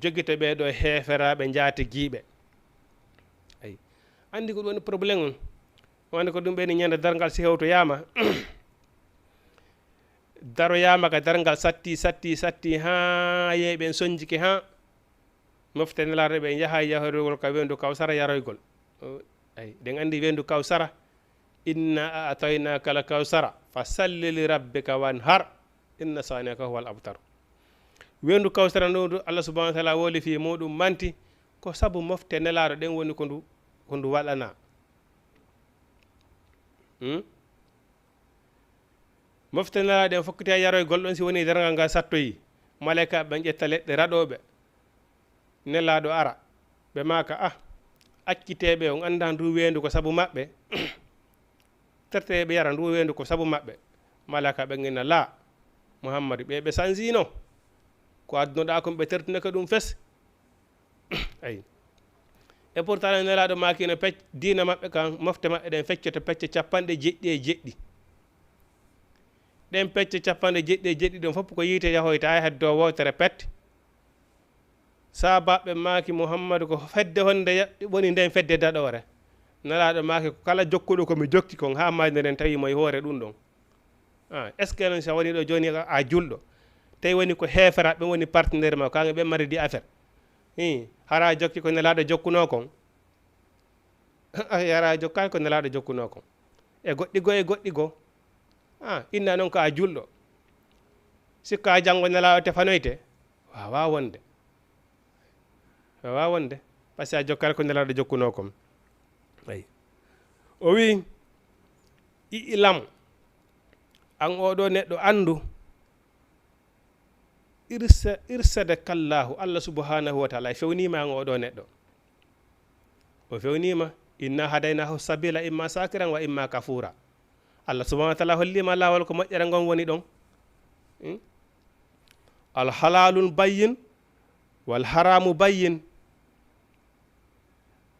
jogito ɓee ɗoo heeferaaɓe njaatigiiɓe. Eyi. Anndi ko ɗum woni problème on. O anndi ko ɗum ɓeyni ñande darngal si hewtoyaama. Daroyaama ka darngal satti, satti, satti, haa yeeɓen sonjike haa mofte Nelaaɗo ɓe yaha yahoygol ka weendu Kawsara yaroygol. O, ay, ɗen anndi weendu Kawsara. "Inna a'taynaka al-kawsara, fa salli li rabbika wanhar, inna shani'aka huwal abtar." Weendu Kawsara ndu, ndu Allah subhanahu wa taala woli fii muɗum manti, ko sabu mofte Nelaaɗo ɗen woni ko ndu, ko ndu waɗanaa. Hmm? Mofte Nelaaɗo ɗen fokkiti e yaroygol ɗon, si woni darngal ngal sattoyi, malaykaaɓe ɓen ƴetta leɗɗe raɗooɓe. Nelaaɗo ara, ɓe maaka, "Ah, acciteeɓe on anndaa ndu weendu ko sabu maɓɓe? Terteeɓe yara ndu weendu ko sabu maɓɓe?" Malaykaaɓe ɓen inna, "Laa, Muhammadu, ɓe, ɓe sanjino. Ko addunoɗaa kon ɓe tertunake ɗum fes." Ayi. E pourtant Nelaaɗo maaki no pec-, diina maɓɓe kan, mofte maɓɓe ɗen feccoto pecce capanɗe jeɗɗi e jeɗɗi. Ɗen pecce capanɗe jeɗɗi e jeɗɗi ɗon fof ko yiite yahoyta, hay heddo wootere pet. Saabaaɓe maaki, Muhammadu, ko fedde honde ya-, woni nden fedde daɗoore? Nelaaɗo maaki, ko kala jokkuɗo ko mi jokki kon, haa maayde nden tawi mo e hoore ɗum ɗon. Ah, est-ce que noon, so a woni ɗo jooni a, a julɗo, tawi woni ko heeferaaɓe ɓen woni partenaire ma, kaŋŋe ɓen mari di affaire? Hii, hara a jokki ko Nelaaɗo jokkunoo kon? Hara a jokkaaki ko Nelaaɗo jokkunoo kon? E goɗɗi goo, e goɗɗi goo. Ah, inna noon ko a julɗo. Sikka janngo Nelaaɗo tefanoyte? Waawaa wonde. Waawaa wonde. Parce que a jokkaaki ko Nelaaɗo jokkunoo kon. Ayi. O wi'i, "I'lam, an oo ɗoo neɗɗo, anndu, irsa-, irsadakallaahu, Allah subhanahu wa ta'ala e fewniima an oo ɗoo neɗɗo." O fewniima, "Inna hadaynaahu sabila imma sakiran wa imma kafura." Allah subhanahu wa ta'ala holliima laawol ko moƴƴere ngon woni ɗon. Hmm? "Al halalun bayyin, wal haramu bayyin."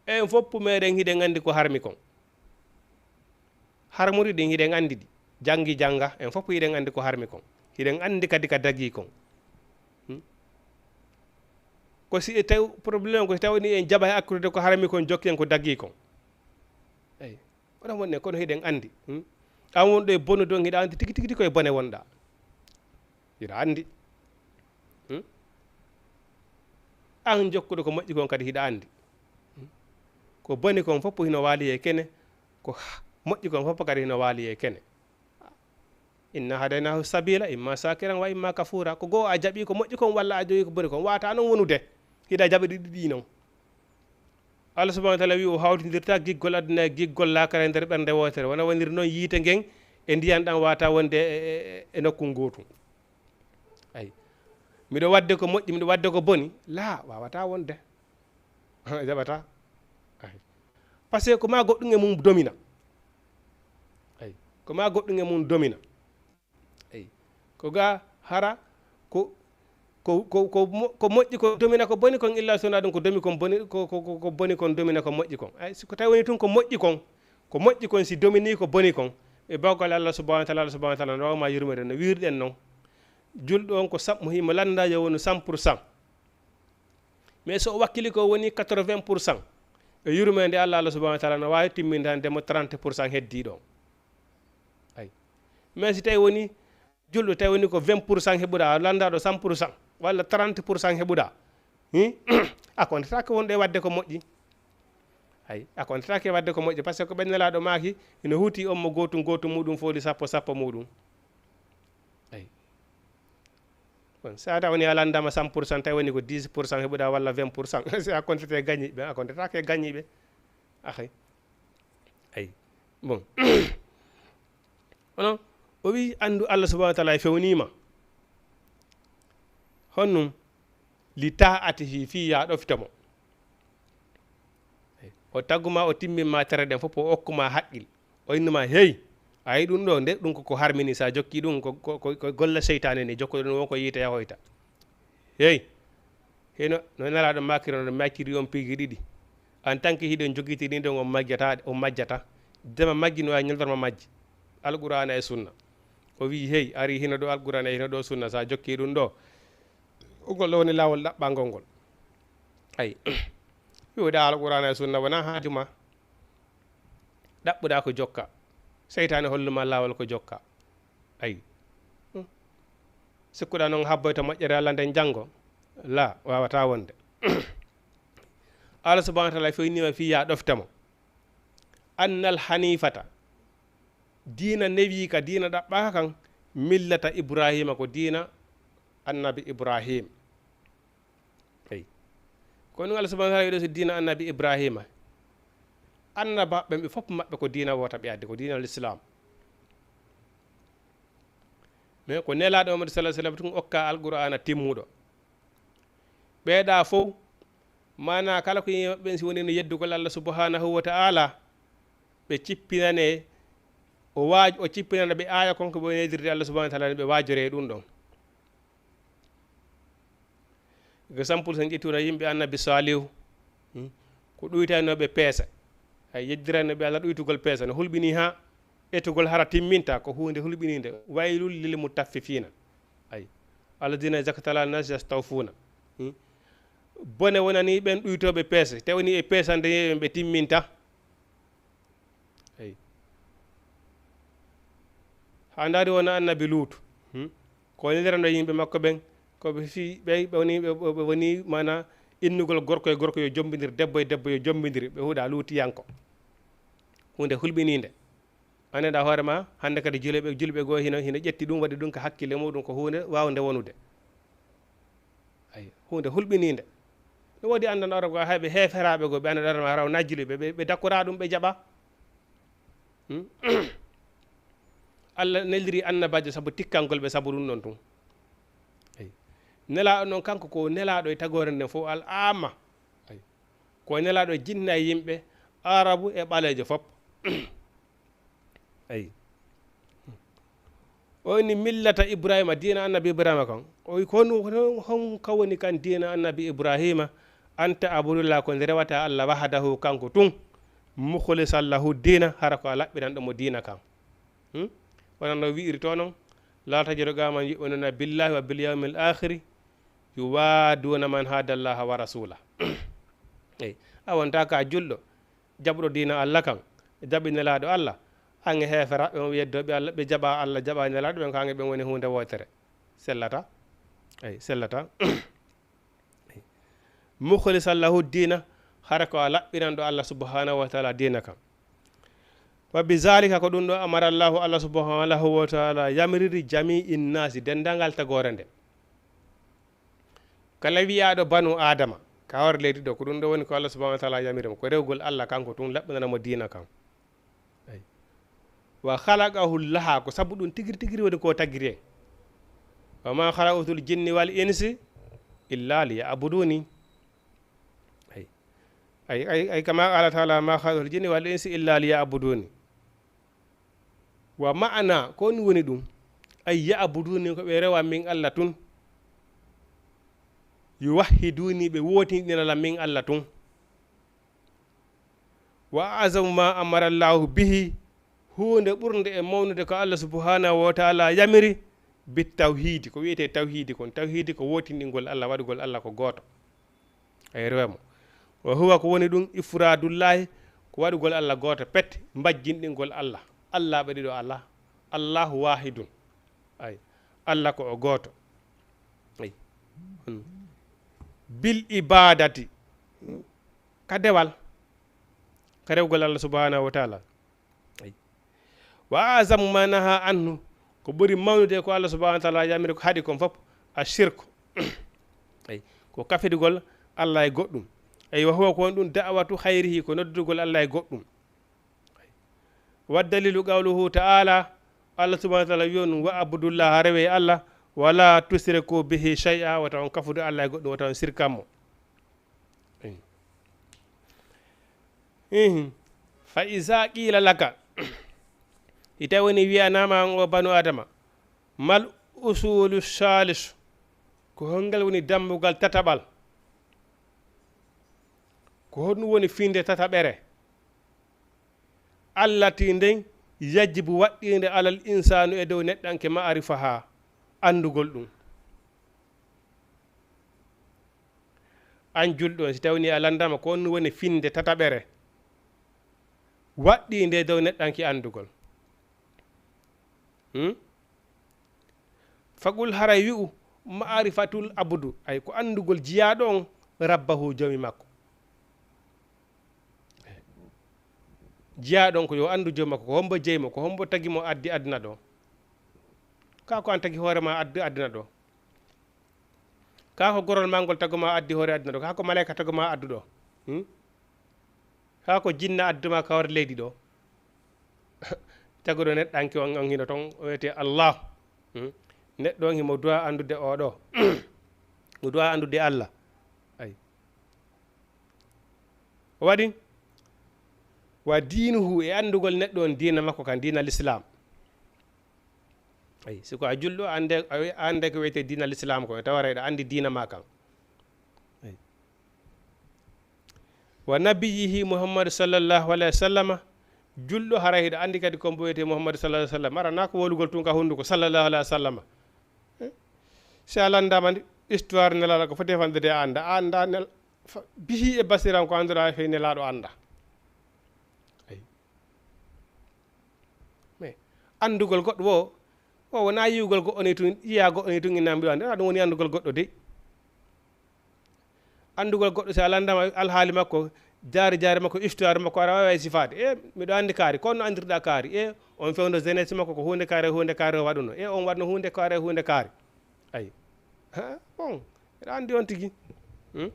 En fof meɗen hiɗen anndi ko harmi kon. Harmuɗi ɗin hiɗen anndi ɗi. Janngi jannga, en fof hiɗen anndi ko harmi kon. Hiɗen anndi kadi ka dagii kon. Hmm? Ko si e taw problème ko si tawni en jaɓa e akkude ko harmi kon, jokki en ko dagii kon. Eyi. Oɗon wonde kono hiɗen anndi. Hmm? An wonɗo e bonude on, hiɗa anndi tigi tigi tigi ko e bone wonɗa. Hiɗa anndi. Hmm? An jokkuɗo ko moƴƴi kon kadi hiɗa anndi. Hmm? Ko boni kon fof hino waali e kene, ko moƴƴi kon fof kadi hino waali e kene. "Inna hadaynaahu sabila imma sakiran wa imma kafura." Ko goo a jaɓi ko moƴƴi kon walla a jogii ko boni kon. Waata noon wonude. Hiɗa jaɓa ɗiɗi ɗi noon. Allah subhanahu wa ta'ala wi'i o hawtindirta giggol aduna e giggol laakara e nder ɓernde wootere. Wona woniri noon yiite ngen e ndiyan ɗan waata wonde e, e, e, e nokku ngootu. Ayi. Miɗo wadde ko moƴƴi, miɗo wadde ko boni. Laa, waawata wonde. Jaɓata. Ayi. Parce que ko ma goɗɗum e mum domina. Ayi. Ko ma goɗɗum e mum domina. Eyi. Ko ga hara ko, ko, ko, ko mo-, ko moƴƴi kon domina ko boni kon, illa so wonaa ɗum ko domi kon boni, ko, ko, ko, ko boni kon domina ko moƴƴi kon. Ay, si ko tawi woni tun ko moƴƴi kon, ko moƴƴi kon si domini ko boni kon, e bawgal Allah subhanahu wa ta'ala, Allah subhanahu wa ta'ala no waawma yurmeede no wiirɗen non. Julɗo on ko sam-, mo himo lannda yo wonu cent pour cent. Mais so o wakkili ko woni quatre-vingts pour cent, e yurmeende Allah, Allah subhanahu wa ta'ala no waawi timmintande mo trente pour cent heddiiɗo on. Ay. Mais si tawi woni julɗo, tawi woni ko vingt pour cent heɓuɗa, a lanndaɗo cent pour cent, walla trente pour cent heɓuɗa, hi? A kontataake wonɗo e wadde ko moƴƴi. Ay, a kontataake e wadde ko moƴƴi, parce que ko ɓen Nelaaɗo maaki, ina huuti on mo gootum gootum muɗum fooli sappo sappo muɗum. Ay. Bon, so a tawi woni a lanndama cent pour cent, tawi woni ko dix pour cent heɓuɗa walla vingt pour cent, si a kontate gañiiɓe, a kontataake gañiiɓe. Ahay. Ay. Bon. Kono o wi'i, anndu Allah subhanahu wa ta'ala e fewniima. Honnum? Li ta'atihi, fii ya ɗofta mo. O taguma, o timmima tere ɗen fof, o okkuma haqqil. O innuma, hey, a yi ɗum ɗo, nde ɗum ko ko harmini, sa jokki ɗum, ko, ko, ko, ko golle seytaane ni, jokkoɗon won ko yiite yahoyta. Hey, hino, no Nelaaɗo maakiri no, mi acciri on piiji ɗiɗi. En tant que hiɗon jogitiri ɗon, on majjata, on majjata. Dema majji no wawi ñalorma majji. Alqur'aana e sunna. O wi'i, hey, ari hino ɗo Alqur'aana, hino ɗo sunna, sa jokki ɗum ɗo. Ngol ɗo woni laawol ɗaɓɓangol ngol. Ay. Wi'uɗa Alqur'aana e sunna wona haaju ma. Ɗaɓɓuɗa ko jokka. Seytaane holluma laawol ko jokka. Ay. Hmm. Sikkuɗa noon habboyta moƴƴere Allah nden janngo? La, waawata wonde. Allah subhanahu wa ta'ala fewniima fii ya ɗofta mo. Annal hanifata. Diina newiika, diina ɗaɓɓaaka kan, millata Ibrahima, ko diina annabi Ibrahim. Eyi. Ko ɗum Allah subhanahu wa ta'ala wiɗo so diina annabi Ibrahima. Annabaaɓe ɓe fof maɓɓe ko diina woota ɓe addi, ko diina l'islam. Mais ko Nelaaɗo Muhammad sallallahu alaihi wasallam tun okka Alqur'aana timmuɗo. Ɓeeɗa fof, maana kala ko yimɓe ɓen si woni no yeddugol Allah subhanahu wa ta'ala, ɓe cippinane, o waaj-, o cippinana ɓe aaya kon ko ɓe nedirde Allah subhanahu wa ta'ala, ɓe waajore ɗum ɗon. Exemple, sen ƴettuna yimɓe annabi Salihu, hmm, ko ɗuytanoɓe peese. Hay yeddiranoɓe Allah ɗuytugol peese, no hulɓini haa. etugol hara timminta, ko huunde hulɓiniinde. Waylul lil mutaffifiina. Ay. Alladina izaktalu nas yastawfuuna. Hmm? Bone wonani ɓen ɗuytooɓe peese, te woni e peesande yeeɓe ɓe timminta. Ay. Haa ndaari wona annabi Luutu. Hmm? Ko nelirano yimɓe makko ɓen, ko ɓe fii, ɓe, ɓe woni, ɓe, ɓe, ɓe woni, maana, innugol gorko e gorko yo jombindir, debbo e debbo yo jombindir, ɓe huɗa luutiyanko. Huunde hulɓiniinde. Anndaa hoore ma, hannde kadi juleɓe, julɓe goo hino, hino ƴetti ɗum, waɗi ɗum ka hakkille muɗum, ko huunde waawnde wonude. Ay, huunde hulɓiniinde. No woodi anndan oro goo, hay ɓe heeferaaɓe goo, ɓe anndaa oro ma, raw na juliɓe, ɓe, ɓe dakkora ɗum, ɓe jaɓa. Hmm? Allah neliri annabaajo sabu tikkangol ɓe sabu ɗum ɗon tun. Ay. Nelaaɗo noon, kanko ko nelaaɗo e tagoore nden fof al aama. Ay. Ko nelaaɗo e jinna e yimɓe, Arabu e ɓaleejo fof. Ay. O inni millata Ibrahima, diina annabi Ibrahima kan. O wi ko hon, hon, hon ka woni kan diina annabi Ibrahima? Anta abudullah, ko nde rewata Allah wahdahu, kanko tun. Mukhlisan lahu diina, hara ko a laɓɓiranɗo mo diina kan. Hmm? Wonano wi'iri to non, la tajru qawman yu'minuna billahi wa bil yawmil akhiri yuwadduna man hadallaha wa rasula. Ey, a wonta ka julɗo, jaɓuɗo diina Allah kan, jaɓi nelaaɗo Allah, ange heeferaaɓe on yeddooɓe Allah, ɓe jaɓa Allah, jaɓa nelaaɗo ɓen, ko ange ɓen woni huunde wootere. Sellata. Ey, sellata. Mukhlisan lahu diina, hara ko a laɓɓiranɗo Allah subhanahu wa taala diina kan. Wa bi zalika, ko ɗum ɗo amara Allahu, Allah subhanahu wa taala yamiriri jami'in nasi, denndangal tagoore nde. Kala wiyaaɗo banu Adama, ka hoore leydi ɗo, ko ɗum ɗo woni ko Allah subhanahu wa taala yamiri mo, ko rewgol Allah kanko tun, laɓɓinana mo diina kan. Ay. Wa khalaqahu laha, ko sabu ɗum tigiri tigiri woni ko tagiri en. Wa ma khalaqtul jinni wal insi illa liya'buduni. Ay. Ay, ay, ay, kama qala taala, ma khalaqtul jinni wal insi illa liya'buduni. Wa ma'ana, ko ɗum woni ɗum? Ay ya'buduni, ko ɓe rewa min Allah tun. Yuwahhiduni, ɓe wootinɗinana min Allah tun. Wa a'zamu ma amara Allahu bihi, huunde ɓurnde e mawnude ko Allah subhanahu wa taala yamiri, bit tawhidi, ko wiyetee tawhidi kon. Tawhidi ko wootinɗingol Allah, waɗugol Allah ko gooto. Ay, rewa mo. Wa huwa, ko woni ɗum, ifradullahi, ko waɗugol Allah gooto pet, mbajjinɗingol Allah. Allah ɓe ɗiɗo Allah. Allahu wahidun. Ay, Allah ko o gooto. Ay. Hmm. Bil ibadati. Ka dewal. Ka rewgol Allah subhanahu wa taala. Ay. Wa a'zamu ma naha anhu, ko ɓuri mawnude ko Allah subhanahu wa taala yamiri ko haɗi kon fof, a shirku. Ay, ko kafidugol Allah e goɗɗum. Ay, wa huwa, ko on ɗum, da'watu khayrihi, ko noddugol Allah e goɗɗum. Ay. Wa dalilu qawluhu ta'ala, Allah subhanahu wa taala wi on, wa abudullaha, rewe Allah, wala tusriku bihi shay'a, wata on kafude Allah e goɗɗum, wata on sirkan mo. Ihin. Fa iza qila laka, si tawi woni wiyanama an o banu Adama, mal usulu salis, ko hongal woni dambugal tataɓal? Ko honɗum woni finde tataɓere? Allati nden yajibu waɗɗinde alal insanu e dow neɗɗanke ma'arifaha, andugol ɗum. An julɗo on, si tawni a landama ko on woni finde tataɓere, waɗɗinde dow neɗɗanke andugol. Hmm? Faqul, haray wi'u, ma'rifatul abdu, ay ko andugol jiyaaɗo on, rabbahu, joomi makko. Jiyaaɗo on ko yo andu joomi makko, ko hombo jeyi mo, ko hombo tagi mo addi aduna ɗo. Ka ko an tagi hoore ma addi aduna ɗo. Ka ko gorol ma ngol tagu ma addi hoore aduna ɗo. Ka ko malaika tagu ma addu ɗo. Hmm? Kaa ko jinna adduma ka hoore leydi ɗo. Taguɗo neɗɗanke on, on hino ton, o wiyete Allah. Hmm? Neɗɗo on himo duwa anndude o ɗo. O duwa anndude Allah. Ay. O waɗi wa diinuhu, e anndugol neɗɗo on diina makko kan, diina l'islam. Ay, si ko a julɗo, annde, a wi-, annde ko wiyete diina l'islam ko, tawa aɗa anndi diina ma kan. Ay. Wa nabiyyihi Muhammad sallallahu alayhi wa sallama, Julɗo haray hiɗa anndi kadi ko mbo wiyetee Muhammadu sallallahu alaihi wasallam. Aranaa ko wolugol tun ka hunnduko, sallallahu alaihi wasallam. Eh? Si a lanndaama ndi histoire nelaaɗo ko foti e fandude a annda. A annda nel-, fa-, bihi e basiran ko annduɗaa e fey nelaaɗo annda. Ay. Mais anndugol goɗɗo wo, o wonaa yi'ugol goɗɗo ni tun, yi'a goɗɗo ni tun, inna mbiɗo anndi. Ɗum woni anndugol goɗɗo dey. Anndugol goɗɗo, si a lanndaama alhaali makko, jaari jaari makko, histoire makko, aɗa waawi sifaade. E, miɗo anndi kaari, kono no anndirɗaa kaari. E, on fewndo jeunesse makko ko huunde kaari, huunde kaari o waɗuno. E, on waɗno huunde kaari, huunde kaari. Ay. Ha, bon, eɗa anndi on tigi. Hmm?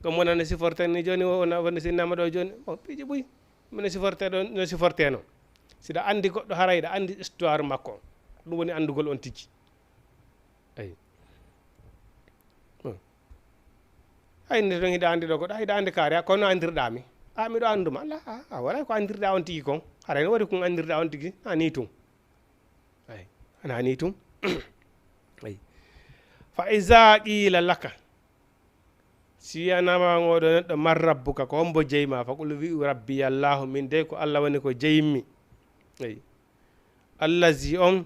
Ko mo nana supporter ni jooni o, wona wonde si innama ɗo jooni. Bon, piiji buy. Mino supporter ɗo, no supporter no. Si ɗa anndi goɗɗo, haray ɗa anndi histoire makko. Ɗum woni anndugol on tigi. Ay. Hmm. Ay, nde ton hiɗa anndi ɗo goɗɗo, hiɗa anndi kaari, a, kono anndirɗaa mi. A, miɗo annduma. Ala, a, a, wala ko anndirɗaa on tigi kon. Haray no wari kun anndirɗaa on tigi. A, ni tun. Ay, ana ni tun. Ay. Fa iza qila laka, si wi'anaama an oɗo neɗɗo, man rabbuka, ko hombo jeyi ma? Fa qul, wi'u, rabbi Allahu, min dey ko Allah woni ko jeyimmi. Ay. Allazi on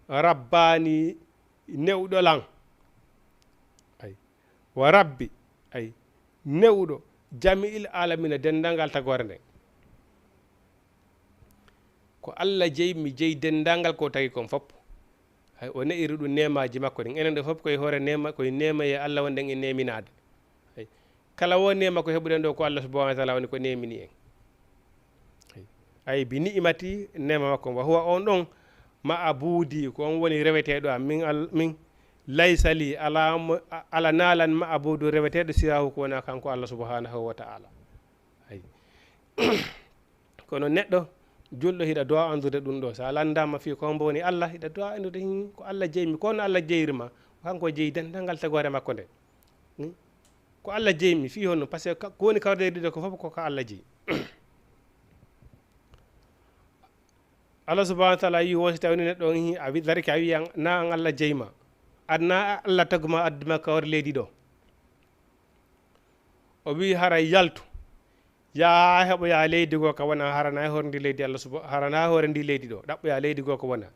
rabbani, ne'uɗo lan. Ay. Wa rabbi, ay, ne'uɗo jami'il alamina, denndangal tagoore nden. Ko Allah jeyi, mi jeyi denndangal ko tagi kon fop. Hay o ne'iri ɗum neemaaji makko ɗin. Enen ɗo fop koye hoore neema, koye neema ye Allah wonɗen e neeminaade. Hay kala wo neema ko heɓuɗen ɗo, ko Allah subhanahu wa taala woni ko neemini en. Hay. Ay, bi ni'imati, neema makko. Wa huwa, on ɗon, ma'abudi, ko on woni reweteeɗo am. Min al-, min laysa li, ala mo, a-, ala naalan ma'abudu, reweteeɗo siraahu ko wona kanko Allah subhanahu wa ta'ala. Hay. Kono neɗɗo julɗo hiɗa duwa anndude ɗum ɗo. So a lanndaama fii ko hombo woni Allah, hiɗa duwa anndude hin ko Allah jeyi mi, ko no Allah jeyiri ma. Kanko jeyi denndangal tagoore makko nde. Hmm? Ko Allah jeyi mi fii honno? Parce que ka-, ko woni kawɗe ɗiɗo ko fof ko ka Allah jeyi. Allah subhanahu wa taala yi wo si tawi neɗɗo on hi-, a wi-, darike a wiyan na an Allah jeyi ma. Adna Allah tagu ma addu ma kawre leydi ɗo. O wi haray yaltu. Yaa heɓoya leydi goo ka wona, harana hoore ndi leydi Allah suba-, harana hoore ndi leydi ɗo. Ɗaɓɓoya leydi goo ka wona.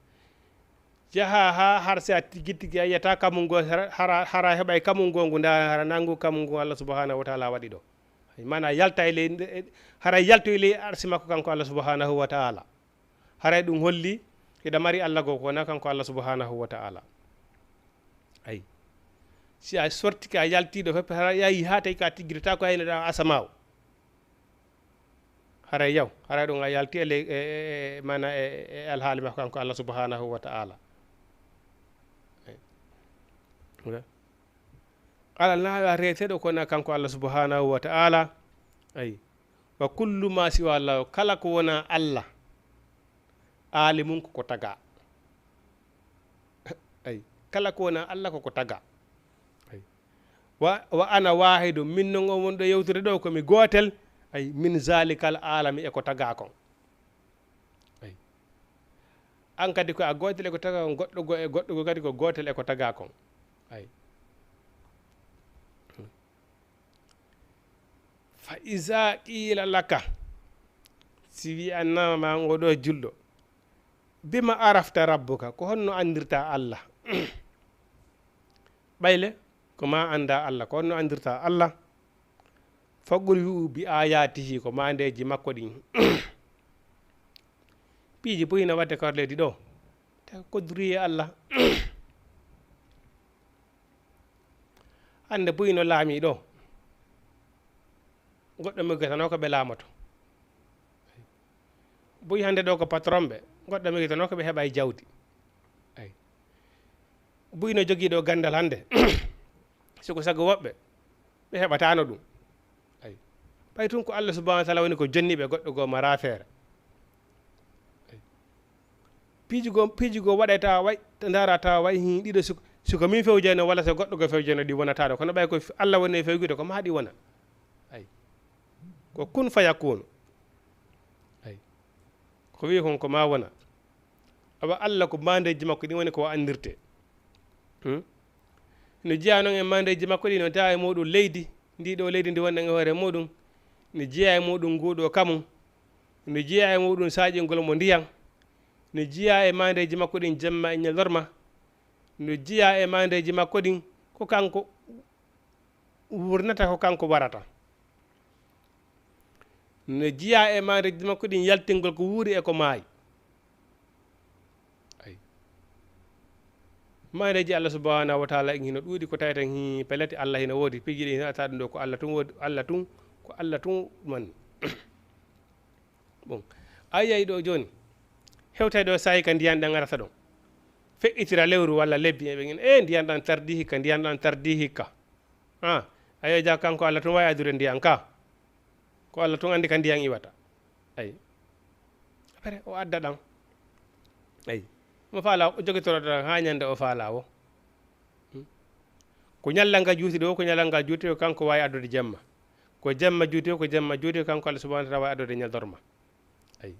Yaha ha har si a tigi tigi a yiyata kamun goo, hara, hara, hara heɓay kamun goo ngu nda, harana ngu kamun ngu Allah subhanahu wa taala waɗi ɗo. Mana yalta e ley, hara yaltu e ley arsi makko kanko Allah subhanahu wa taala. Haray ɗum holli hiɗa mari Allah goo ko wona kanko Allah subhanahu wa ta'ala. Ay. Si a sortike a yaltiiɗo fof, hara yahi haa tawi ka tiggirata ko hayno ɗa asamaaw. Haray yaw, haray ɗum a yalti e ley, e, e, e, mana e, e alhaali makko kanko Allah subhanahu wa ta'ala. Ay. Wala? Ala naawa reeteɗo ko wona kanko Allah subhanahu wa ta'ala. Ay. Wa kullu ma siwa Allah, kala ko wona Allah, aali mum koko taga. Ay, kala ko wona Allah koko taga. Ay. Wa, wa ana wahidu, min non on wonɗo yewtude ɗo ko mi gootel, ay, min zalikal alami, e ko taga kon. Ay. An kadi ko a gootel e ko taga kon, goɗɗo go e goɗɗo go kadi ko gootel e ko taga kon. Ay. Fa iza qila laka, si wi'anama ma ngoɗo julɗo, bima arafta rabbuka, ko honno andirta Allah? Ɓayle ko ma anda Allah, ko honno andirta Allah? Faqul, wi'u, bi ayatihi, ko mandeji makko ɗin. Piiji buy no wadde kawar leydi ɗo, tawi ko kodriye Allah. Hannde buy no laami ɗo, goɗɗo migetano ko ɓe laamoto. Buy hannde ɗo ko patron ɓe, goɗɗo migetano ko ɓe heɓa e jawdi. Ay. Buy no jogii ɗo ganndal hannde, siko sago woɓɓe, ɓe heɓataano ɗum. Ay. Ɓay tun ko Allah subhanahu wa taala woni ko jonni ɓe, goɗɗo goo mara feere. Ay. Piiji goo, piiji goo waɗay tawa way, ndaara tawa way, hin, ɗiɗo siko, siko min fewjayno walla so goɗɗo goo fewjayno, ɗi wonataano. Kono ɓay ko f-, Allah woni e fewjude, ko ma ɗi wona. Ay. Ko kun fayakun. Ay. Ko wi kon ko ma wona. Awa Allah ko mandeji makko ɗin woni ko andirte. Hmm? No jeeya non e mandeji makko ɗi, no tawa e muɗum leydi, ndi ɗo leydi ndi wonɗen e hoore muɗum, no jeeya e muɗum ngu ɗo kamun. No jeyaa e muuɗum saaƴingol mo ndiyam. No jeyaa e maandeeji makko ɗin jemma e ñalorma. No jeyaa e maandeeji makko ɗin ko kanko wurnata, ko kanko warata. No jeyaa e maandeeji makko ɗin yaltingol ko wuuri e ko maayi. Ay. Maandeeji Allah subhanahu wa taala in hino ɗuuɗi ko taweten hi pellet Allah hino woodi. Piiji ɗin hino ata ɗum ɗo ko Allah tun woodi, Allah tun, ko Allah tun man. Bon, a yiyay ɗo jooni. Hewtay ɗo saa'i ka ndiyan ɗan arata ɗon. Feƴƴitira lewru walla lebbi e ɓen, e ndiyan ɗan tardii hikka, ndiyan ɗan tardii hikka. Ah, ayo ja kanko Allah tun waawi addude ndiyan ka. Ko Allah tun anndi ka ndiyan iwata. Ay. Après, o adda ɗan. Ay. Mo faala, o jogitoro ɗan haa ñande o faala o. Hmm. Ko ñallal ngal juuti ɗo, ko ñallal ngal juuti ɗo, kanko waawi addude jemma. Ko jemma juuti ɗo, ko jemma juuti ɗo, kanko Allah subhanahu wa taala waawi addude ñalorma. Ay.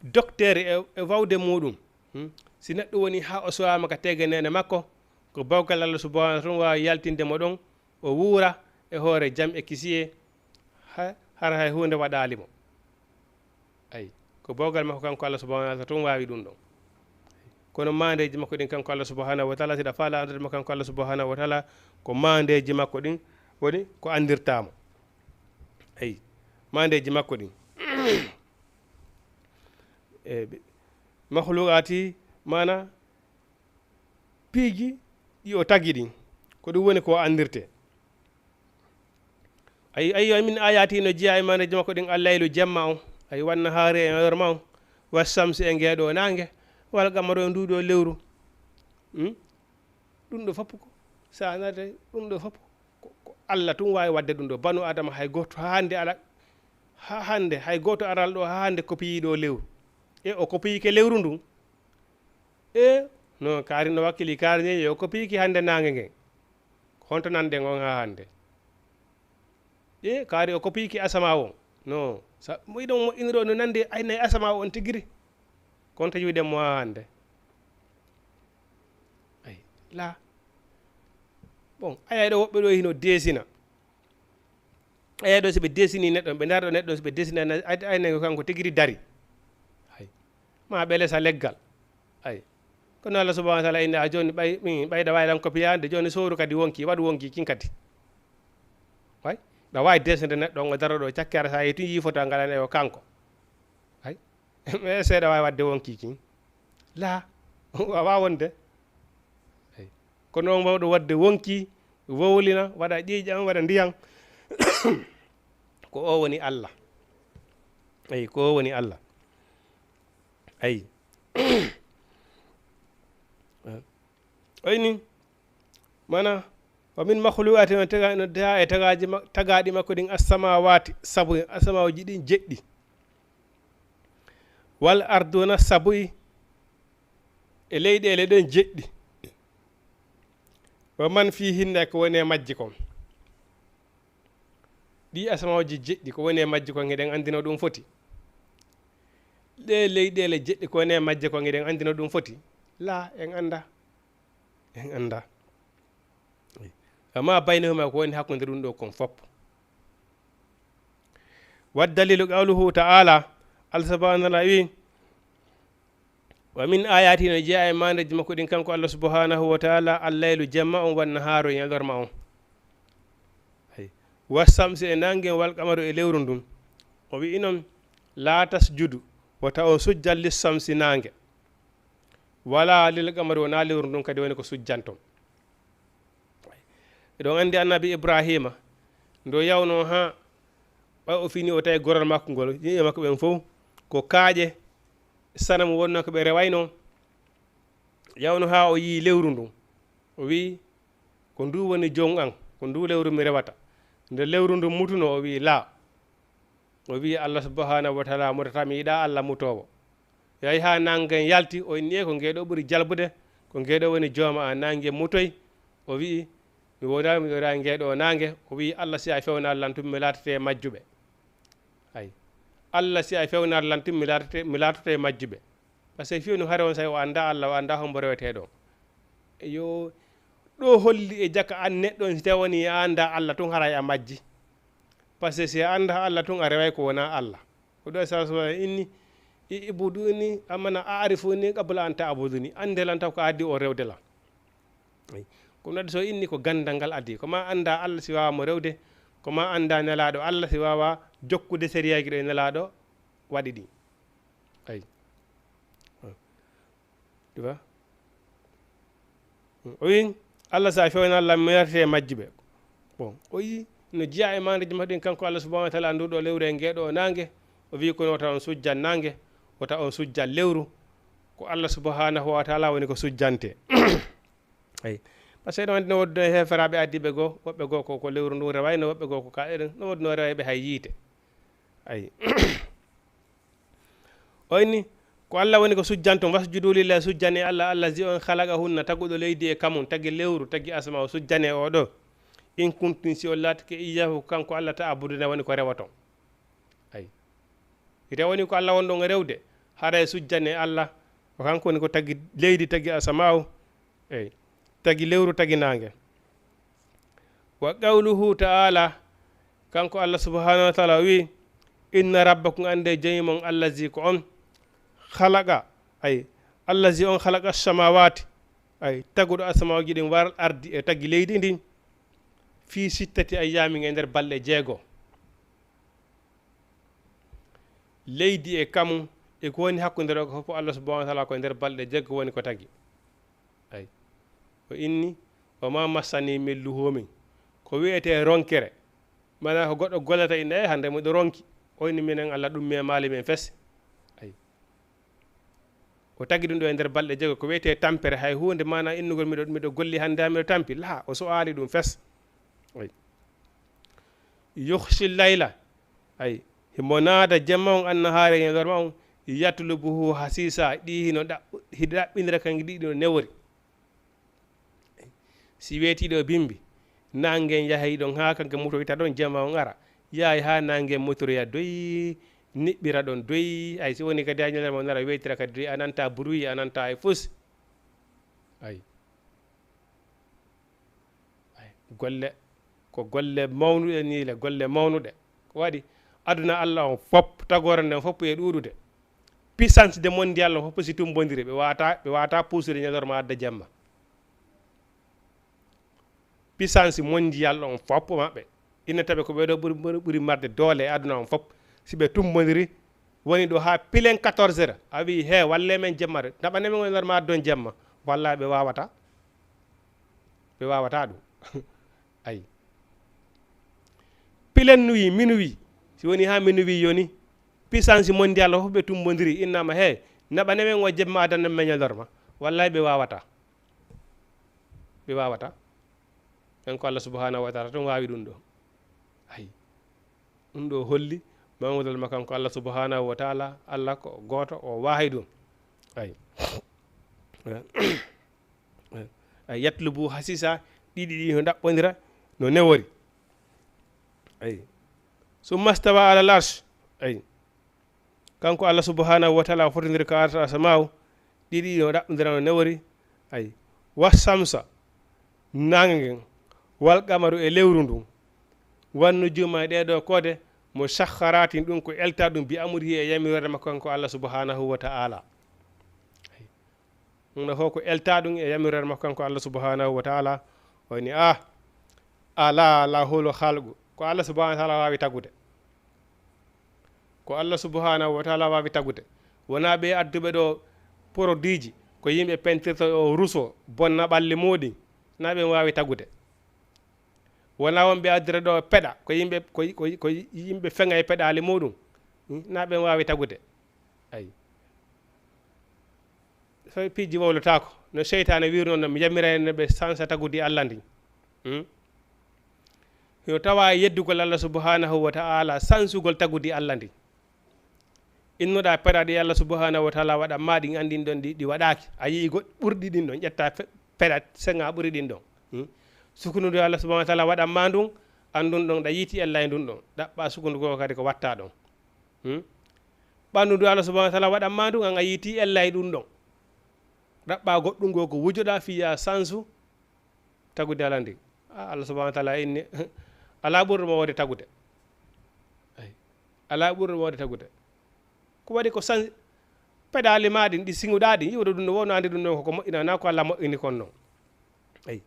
Docteur e, e wawde muuɗum. Hmm? Si neɗɗo woni haa o sowaama ka teege neene makko, ko bawgal Allah subhanahu wa taala tun waawi yaltinde mo ɗon, o wuura e hoore jam e kisiyee, ha-, hara hay huunde waɗaali mo. Ay, ko bawgal makko kanko Allah subhanahu wa taala tun waawi ɗum ɗon. Kono maandeeji makko ɗin kanko Allah subhanahu wa taala, si ɗa faala anndude mo kanko Allah subhanahu wa taala, ko maandeeji makko ɗin woni ko anndirtaa mo. Ay, maandeeji makko ɗin. E, ɓe-, makhluqaati, maana piiji ɗi o tagi ɗin, ko ɗum woni ko anndirtee. Ay, ay, ay, min ayaati no jeyaa e maandeeji makko ɗin, allaylu jemma on, ay, wan nahaari e yorma on, wa shamsi e ngeeɗo naange, wal qamaru e nduuɗo lewru. Hmm? Ɗum ɗo fof ko, sa nade ɗum ɗo fof ko, ko Allah tun waawi waɗde ɗum ɗo. Banu Adama hay gooto haa hannde ala, haa hannde hay gooto aral ɗo haa hannde kopiyii ɗo lewru. E o kopiyike lewru ndun. E no kaari no wakkili kaari ne yo kopiyiki hannde naange ngen. Ko honto nanɗen on haa hannde? E kaari o kopiyiki asama on. No, sa, mo iɗon moƴƴiniro no nandi ay nay asama on tigiri. Konto yiwde mo haa hannde. Ay, la. Bon, ayay ɗo woɓɓe ɗo hino deesina. Ayay ɗo si ɓe deesini neɗɗo, ɓe ndaari ɗo neɗɗo si ɓe deesini, ay, ay, ay, kanko tigiri dari. Ay. Ma ɓe lesa leggal. Ay. Kono Allah subhanahu wa taala inni a jooni ɓay, mi, ɓay ɗa waawi lan ko piyaande, jooni sooru kadi wonki, waɗu wonki kin kadi. Way, ɗa waawi deesinde neɗɗo on o daro ɗo cakkere sa yehi tun yii foto ngal ene o kanko. Ay. Mais seeɗa waawi waɗde wonki kin. La, wawa wonde. Ay. Kono on wawɗo waɗde wonki, wowlina, waɗa ƴiiƴam, waɗa ndiyam. Ko o woni Allah. Ay, ko o woni Allah. Ay. Ay ni, mana, wa min makhluqatin, no taga-, no taga-, e tagaaji ma-, tagaaɗi makko ɗin, as-samawati sabu'i, asamawji ɗin jeɗɗi. Wal arduna sabu'i, e leyɗeele ɗen jeɗɗi. Wa man fihinna, ko woni e majji kon. Ɗi asamawji jeɗɗi, ko woni e majji kon, hiɗen anndi no ɗum foti? Ɗe leyɗeele jeɗɗi, ko woni e majje kon, hiɗen anndi no ɗum foti? La, en annda. En annda. Amma baynahuma, ko woni hakkunde ɗum ɗo kon fop. Wa dalilu qawluhu ta'ala, Allah subhanahu wa ta'ala wi, wa min ayati, no jeyaa e maandeeji makko ɗin kanko Allah subhanahu wa ta'ala, allaylu, jemma on, wan nahaaru, e ñalorma on. Ay. Wa shamsi, e naange, wal qamaru, e lewru ndun. O wi'i non, la tasjudu, wota on sujjan lis shamsi, naange. Wala lil qamari, wona lewru ndun kadi woni ko sujjanton. Eɗon anndi annabi Ibrahima, ndo yawno haa ɓay o fini o tawi goral makko ngol, yimɓe makko ɓen fof ko kaaƴe sanamu wonno ko ɓe rewayno. Yawno haa o yii lewru ndun, o wi'i, "Ko ndu woni jom an, ko ndu lewru mi rewata." Nde lewru ndun mutuno, o wi'i, "Laa." O wi'i Allah subhanahu wa ta'ala mutata, mi yiɗa Allah mutoowo. Yahi haa naange ngen yalti, o inni, "E ko ngeɗo ɓuri jalbude, ko ngeɗo woni jooma an." Naange mutoy, o wi'i, "Mi woodaali, mi woodaali ngeɗo naange." O wi'i, "Allah, si a fewnaali lan tun, mi laatate e majjuɓe." Ay. "Allah, si a fewnaali lan tun, mi laatate, mi laatoto e majjuɓe." Par ce que fewnu hare on, say o annda Allah, o annda hombo rewetee ɗon. Yo, ɗo holli e jaka an neɗɗo on, si tawi woni a annda Allah tun, haray a majji. Parce que si a annda Allah tun, a reway ko wona Allah. Ko ɗo sa subhanahu inni, "I'buduni, amana a'rifuni qabla an ta'buduni." Annde lan taw ko addi o rewde lan. Ay. Ko ɗum addi so inni ko gandal ngal addi. Ko ma annda Allah si wawa mo rewde, ko ma annda nelaɗo Allah si wawa jokkude sariyaji ɗo e nelaɗo waɗi ɗi. Ay. Tu vois? O wi, "Allah sa fewnaa lan, mi yarte e majji ɓe." Bon, o yi no jeya e mandeji maɗɗin kanko Allah subhanahu wa taala, ndu ɗo lewru e nge ɗo nange. O wi, "Kono wota on sujjan nange, wota on sujjan lewru." Ko Allah subhanahu wa taala woni ko sujjante. Ay. Parce que ɗon no wodduno e heferaaɓe addiiɓe goo, woɓɓe goo ko, ko lewru ndun rewayno, woɓɓe goo ko ka eɗen, no wodduno rewayɓe hay yiite. Ay. O inni, ko Allah woni ko sujjanton, "Wasjudu lillahi", sujjane Allah, "allazi", on, "khalaqahunna", taguɗo leydi e kamun, tagi lewru, tagi asama, o sujjane o ɗo. "In kuntum", si on laatike, "iyyahu", kanko Allah, "ta'buduna", woni ko rewoton. Ay. Ite woni ko Allah wonɗon e rewde, haray sujjane Allah, ko kanko woni ko tagi leydi, tagi asamaaw, ey, tagi lewru, tagi naange. Wa qawluhu ta'ala, kanko Allah subhanahu wa ta'ala o wi, "Inna rabbakum", annde jeymi mon, "allazi", ko on, "khalaqa", ay, "allazi", on, "khalaqa samawati", ay, taguɗo asamaaji ɗin, "wal ardi", e tagi leydi ndin, "fi sittati ayyamin", e nder balɗe jeego. Leydi e kamu e ko woni hakkunde ɗo ko fof, Allah subhanahu wa taala ko e nder balɗe jeego woni ko tagi. Ay. O inni, "Wa ma massani min luhumin." Ko wiyetee ronkere. Maanaa ko goɗɗo gollata inna, "Eh, hannde miɗo ronki." O inni, "Minen Allah ɗum memaali min fes." Ay. O tagi ɗum ɗo e nder balɗe jeego. Ko wiyetee tampere, hay huunde maanaa innugol, "Miɗo, miɗo golli hannde, haa miɗo tampi." Laa, o su'aali ɗum fes. Ay. "Yughshi layla", ay, himo naada jemma on, "annahaara", e nder ma on, "yatlubuhu hasisa", ɗi hino ɗaɓ-, hiɗi ɗaɓɓindira, kanji ɗiɗi no newori. Si weeti ɗo bimbi, nangen yahay ɗon haa kanke mutoyta ɗon, jemma on ara. Yahay haa nangen mutoroya doy, niɓɓira ɗon doy. Ay, si woni kadi haa ñalawma on ara weetira kadi doy, a nanta bruit, a nanta hay fus. Ay. Ay, golle, ko golle mawnuɗe ni le, golle mawnuɗe. Ko waɗi? Aduna Allah on fop, tagoore nden fop e ɗuuɗude. Puissance de mondial on fop si tumbondiri, ɓe wata, ɓe wata puusude ñalorma adda jemma. Puissance mondial on fop maɓɓe. Ina tawi ko ɓe ɗo ɓuri, ɓuri, ɓuri marde doole e aduna on fop. Si ɓe tumbondiri, woni ɗo haa pilen quatorze heures. A wi, "He, walle men jemma de. Naɓane men ñalorma addon jemma." Wallahi ɓe wawata. Ɓe wawata ɗum. Ay. Pilen nuwi, minuwi. Si woni haa minuwi yoni, puissance mondial o fof ɓe tumbondiri, innama, "He, naɓane men o jemma, adana men ñalorma." Wallahi ɓe wawata. Ɓe wawata. En ko Allah subhanahu wa taala tun wawi ɗum ɗo. Ay. Ɗum ɗo holli mawdal ma kanko Allah subhanahu wa taala, Allah ko gooto, o waahidun. Ay. Ay, "yatlubu hasisa", ɗiɗi ɗi no ɗaɓɓondira, no newori. Ay. "Summa stawa alal arsh." Ay. Kanko Allah subhanahu wa taala o fotondiri ka arata asamaaw, ɗiɗi ɗi no ɗaɓɓondira, no newori. Ay. "Wa samsa", naange ngen, "wal qamaru", e lewru ndun, "wan nujuma", e ɗee ɗoo koode, "musakhkharatin", ɗum ko elta ɗum, "bi amrihi", e yamiroore makko kanko Allah subhanahu wa taala. Ay. Ɗum ɗo fof ko elta ɗum e yamiroore makko kanko Allah subhanahu wa taala. O ni, "Ah, ala lahul khalqu." Ko Allah subhanahu wa taala waawi tagude. Ko Allah subhanahu wa taala waawi tagude. Wonaa ɓe adduɓe ɗo produitji, ko yimɓe pentirta o ruso, bonna ɓalli muɗum. Na ɓe waawi tagude. Wonaa wonɓe addira ɗo peɗa, ko yimɓe, ko, ko, ko yimɓe feŋa e peɗaali muɗum. Hmm? Na ɓe waawi tagude. Ay. So piiji wowlotaako, no seytaane wiirno, no mi yamiray no ɓe sansa tagudi Allah ndin. Hmm? Hino tawa e yeddugol Allah subhanahu wa ta'ala, sansugol tagudi Allah ndin. Innoɗaa peɗa ɗi Allah subhanahu wa ta'ala waɗan ma ɗin, anndin ɗon ɗi, ɗi waɗaaki. A yi'i goɗɗi ɓurɗi ɗin ɗon, ƴetta fe-, peɗa seŋa ɓuri ɗin ɗon. Hmm? Sukundu ndu Allah subhanahu wa ta'ala waɗan ma ndun, anndun ɗon ɗa yiiti ella e ndun ɗon. Ɗaɓɓa sukundu goo kadi ko watta ɗon. Hmm? Ɓanndu ndu Allah subhanahu wa ta'ala waɗan ma ndun, an a yiiti ella e ɗun ɗon. Ɗaɓɓa goɗɗun goo ko wujoɗaa fiya sansu tagude Allah ndin. Ah, Allah subhanahu wa ta'ala inni, alaa ɓurɗo mo wawde tagude. Alaa ɓurɗo wonde tagude. Ko waɗi ko san pedaali ma ɗin, ɗi siŋuɗaa ɗin, yiwde ɗum no wonno anndi ɗum no koko moƴƴina, na ko Alla moƴƴini kon non. Eyi.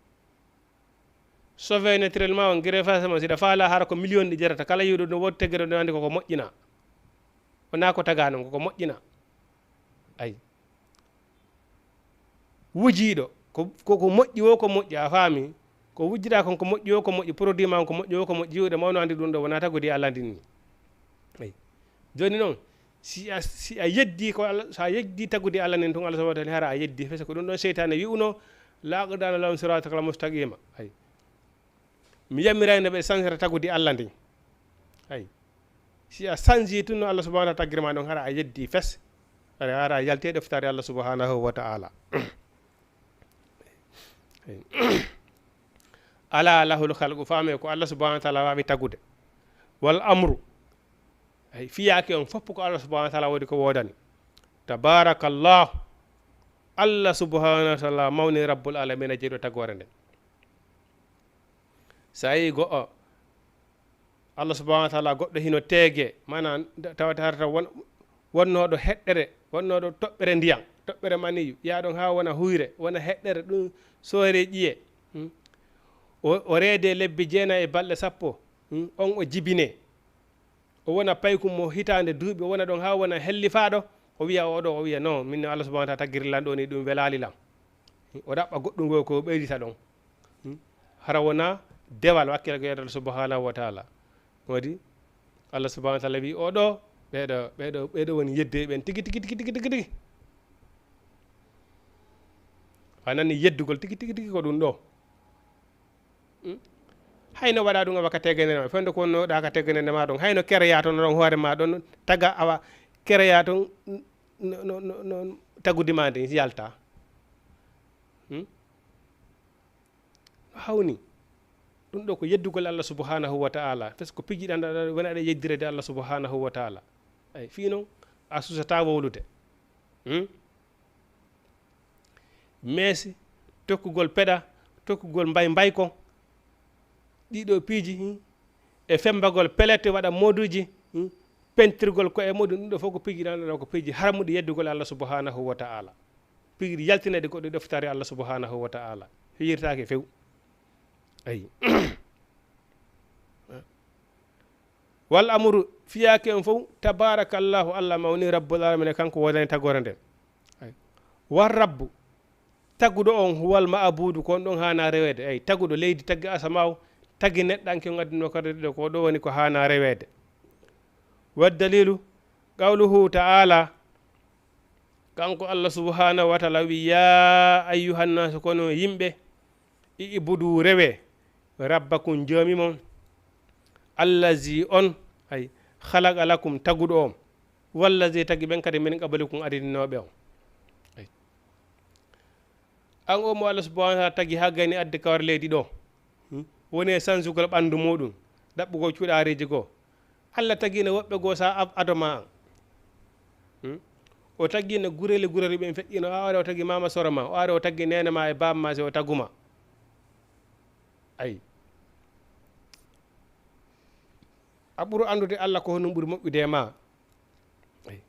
Sauver naturellement on, greffage mo, siɗa faala hara ko million ɗi jarata, kala yiwde ɗum no wonde teggere ɗum anndi koko moƴƴina. Wonaa ko tagaa non, koko moƴƴina. Ayi. Wujiiɗo, ko, ko, ko moƴƴi wo ko moƴƴi, a faami? Ko wujjiɗaa kon ko moƴƴi wo ko moƴƴi, produit ma on ko moƴƴi wo ko moƴƴi, yiwde mawno anndi ɗum ɗo wonaa tagudi Alla ndin ni. Eyi. Jooni non, si a, si a yeddi ko Alla, so a yeddi tagudi Alla nin tun, Alla subhanahu wa taala hara a yeddi, fese ko ɗum ɗon seytaane wi'uno, "La aqdana lahum sirataka al mustaqima." Ayi. Mi yamirayno ɓe sansere tagudi Alla ndin. Ayi. Si a sanji tun no Alla subhanahu wa taala tagirma ɗon, hara a yeddi fes. Hara, hara a yalti e ɗoftaare Alla subhanahu wa taala. Ayi. Ala lahul khalqu, faame ko Alla subhanahu wa taala waawi tagude. Wal amru. Ayi, fiyaake on fof ko Alla subhanahu wa taala woodi ko woodani. Tabarakallah. Alla subhanahu wa taala mawni rabbul alamina, jeyɗo tagoore nden. So a yii goɗɗo, Allah subhanahu wa taala, goɗɗo hino teege, maanaam, tawata harata won-, wonnooɗo heɗɗere, wonnooɗo toɓɓere ndiyan, toɓɓere maniyu, yaa ɗon haa wona huyre, wona heɗɗere, ɗum soore ƴiye. Hmm? O, o reede lebbi jeenayi e balɗe sappo, hmm? On o jibinee. O wona paykum mo hitaande duuɓi, o wona ɗon haa wona hellifaaɗo, o wiya oo ɗoo, o wiya, "Non, min no Allah subhanahu wa taala taggiri lan ɗoo ni, ɗum welaali lan." O ɗaɓɓa goɗɗum ngoo ko o ɓeydita ɗon. Hmm? Hara wona dewal wakkila ko yeddal subhanahu wa taala. Waɗi Allah subhanahu wa taala wi, "Oo ɗoo, ɓee ɗoo, ɓee ɗoo, ɓee ɗoo woni yedde ɓen tigi, tigi, tigi, tigi, tigi, tigi." A nani yeddugol tigi, tigi, tigi ko ɗum ɗoo. Hmm? Hayno waɗa ɗum awa ka teganere ma, fewndo ko wonnoɗa ka teganere ma ɗon, hayno kereya toon ɗon hoore ma ɗon, taga awa kereya toon, no, no, no, no tagudi ma ndin yalta. Hmm? No hawni. Ɗum ɗo ko yeddugol Allah subhanahu wa ta'ala. Parce que ko piiji ɗan ɗaɗa wona ɗe yeddirede Allah subhanahu wa ta'ala. Ay, fii non, a susata wowlude. Hmm? Meesi, tokkugol peɗa, tokkugol mbay mbayko, ɗiɗo piiji, hmm, e fembagol pelete waɗa moduuji, hmm, pentirgol ko e muɗum, ɗum ɗo fof ko piiji ɗan ɗo ko piiji harmuɗi yeddugol Allah subhanahu wa ta'ala. Piiji yaltinede goɗɗo ɗoftaare Allah subhanahu wa ta'ala. Fiyirtaake few. Ayi. Wal amru, fiyaake on fof, tabarakallahu, Allah mawni, rabbul alamina, kanko wodani tagore nden. Ay. War rabbu, taguɗo on, huwal ma'budu, ko on ɗon haana reweede. Ay, taguɗo leydi, tagi asamaaw, tagi neɗɗanke on adduno kadi ɗo, ko ɗo woni ko haana reweede. Wa dalilu, qawluhu ta'ala, kanko Allah subhanahu wa ta'ala wi, "Ya ayyuhan nasu, kono yimɓe, i'budu, rewe, rabbakum, joomi mon, allazi, on, ay, khalaqa lakum, taguɗo on, wallazi, tagi ɓen kadi, min qablikum, adinooɓe on." Ay. An o mo Allah subhanahu wa ta'ala tagi haa gayni adde kawar leydi ɗo, hmm? Woni e sansugol ɓandu muɗum, ɗaɓɓugol cuɗaariji goo. Allah tagino woɓɓe goo sa ab-, ado ma an. Hmm? O tagino gureli gureli ɓen feƴƴino, a are o tagi mama soro ma, o are o tagi nene ma e baba ma si o taguma. Ay. A ɓuru andude Allah ko honum ɓuri moƴƴude e ma. Ay.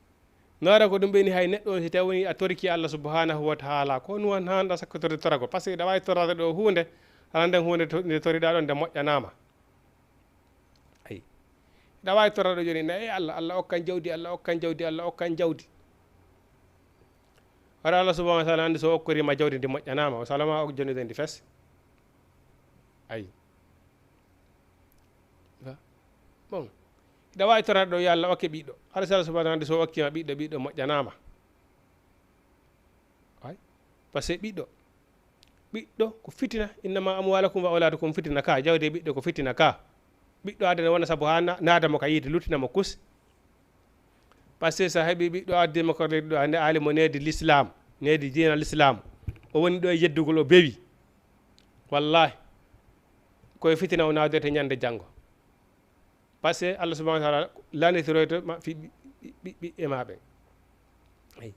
Noora ko ɗum ɓeyni hay neɗɗo on si tawi woni a toriki Allah subhanahu wa ta'ala, ko honum hanɗa sakkitorde toragol? Parce que ɗa waawi torade ɗo huunde, hara nden huunde to-, nde toriɗa ɗon nde moƴƴanaama. Ay. Ɗa waawi torade ɗo jooni, na, "Ey Allah, Allah okkan jawdi, Allah okkan jawdi, Allah okkan jawdi." Hara Allah subhanahu wa ta'ala anndi so o okkorima jawdi ndi moƴƴanaama, o salama o jonnide ndi fes. Ay. Ga. Bon. Hiɗa waawi torade ɗo, yo Allah okke ɓiɗɗo. Hara si Allah subhanahu wa ta'ala anndi so o okkima ɓiɗɗo, ɓiɗɗo moƴƴanaama. Ay. Parce que ɓiɗɗo, ɓiɗɗo ko fitina, "Innama amwalukum wa awladukum fitina" ka, jawdi e ɓiɗɗo ko fitina ka. Ɓiɗɗo adana wona sabu haa na-, naada mo ka yiide, luttina mo kus. Parce que sa heɓi ɓiɗɗo addi mo ko ɓiɗɗo ande ali mo needi l'islam, needi diina l'islam. O woni ɗo e yeddugol, o bewi. Wallahi. Koye fitina o naadete ñande janngo. Parce que Allah subhanahu wa ta'ala lannditiroyto ma fi ɓi-, ɓi-, ɓi-, ɓiɓɓe ma ɓen. Eyi.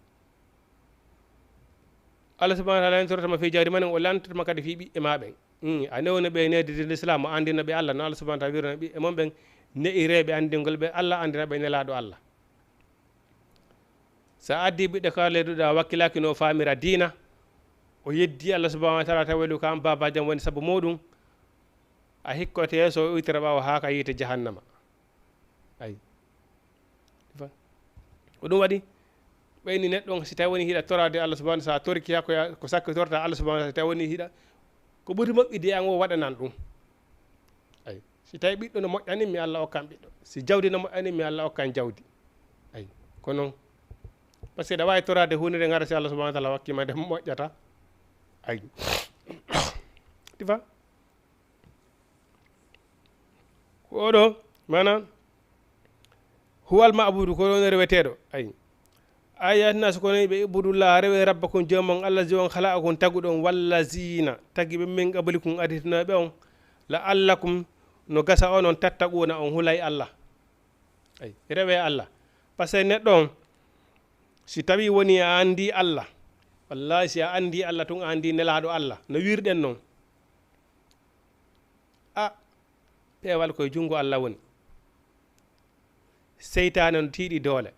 Allah subhanahu wa ta'ala lannditiroyto ma fi jawdi ma nden, o lannditoto ma kadi fi ɓiɓɓe ma ɓen. Mm, a newno ɓe needi diina l'islam, o anndino ɓe Allah, no Allah subhanahu wa ta'ala wirno ɓiɓɓe mon ɓen, ne'i rewɓe anndingol ɓe Allah, anndina ɓe nelaaɗo Allah. So a addi ɓiɗɗo ka leyduɗo, a wakkilaaki no faamira diina, o yeddi Allah subhanahu wa taala, tawi weli ko an baabaajo am woni sabu muɗum, a hikkoto yeeso, o iwtira ɓaawo haa ka yiite jahannama. Ayi. Fa-, ko ɗum waɗi, ɓeyni neɗɗo on, si tawi woni hiɗa toraade Allah subhanahu, so a toriki haa ko ya-, ko sakkitorta Allah subhanahu wa taala, si tawi woni hiɗa, ko ɓuri moƴƴude e an o waɗanan ɗum. Ayi. Si tawi ɓiɗɗo no moƴƴani mi, Allah okkan ɓiɗɗo. Si jawdi no moƴƴani mi, Allah okkan jawdi. Ayi. Ko noon. Parce que ɗa waawi toraade huunde nde ngara si Allah subhanahu wa taala wakkima nde moƴƴata. Ayi. Tifa? Ko oɗo, maanaam, huwal ma'budu, ko ɗon reweteeɗo. Ayi. Ayat nas, kono ɓe, "Ibudullah, rewe rabbakum, joomon, allazi on khalaqakum, taguɗo on, wallazina, tagi ɓe, min qablikum, aditinooɓe on, la'allakum, no gasa onon, tattaquna, on hulay Allah." Ayi, rewe Allah. Parce que neɗɗo on, si tawi woni a anndi Allah, wallahi, si a anndi Allah tun, a anndi nelaaɗo Allah, no wirɗen non. A, peewal koye junngo Allah woni. Seytaane no tiiɗi doole.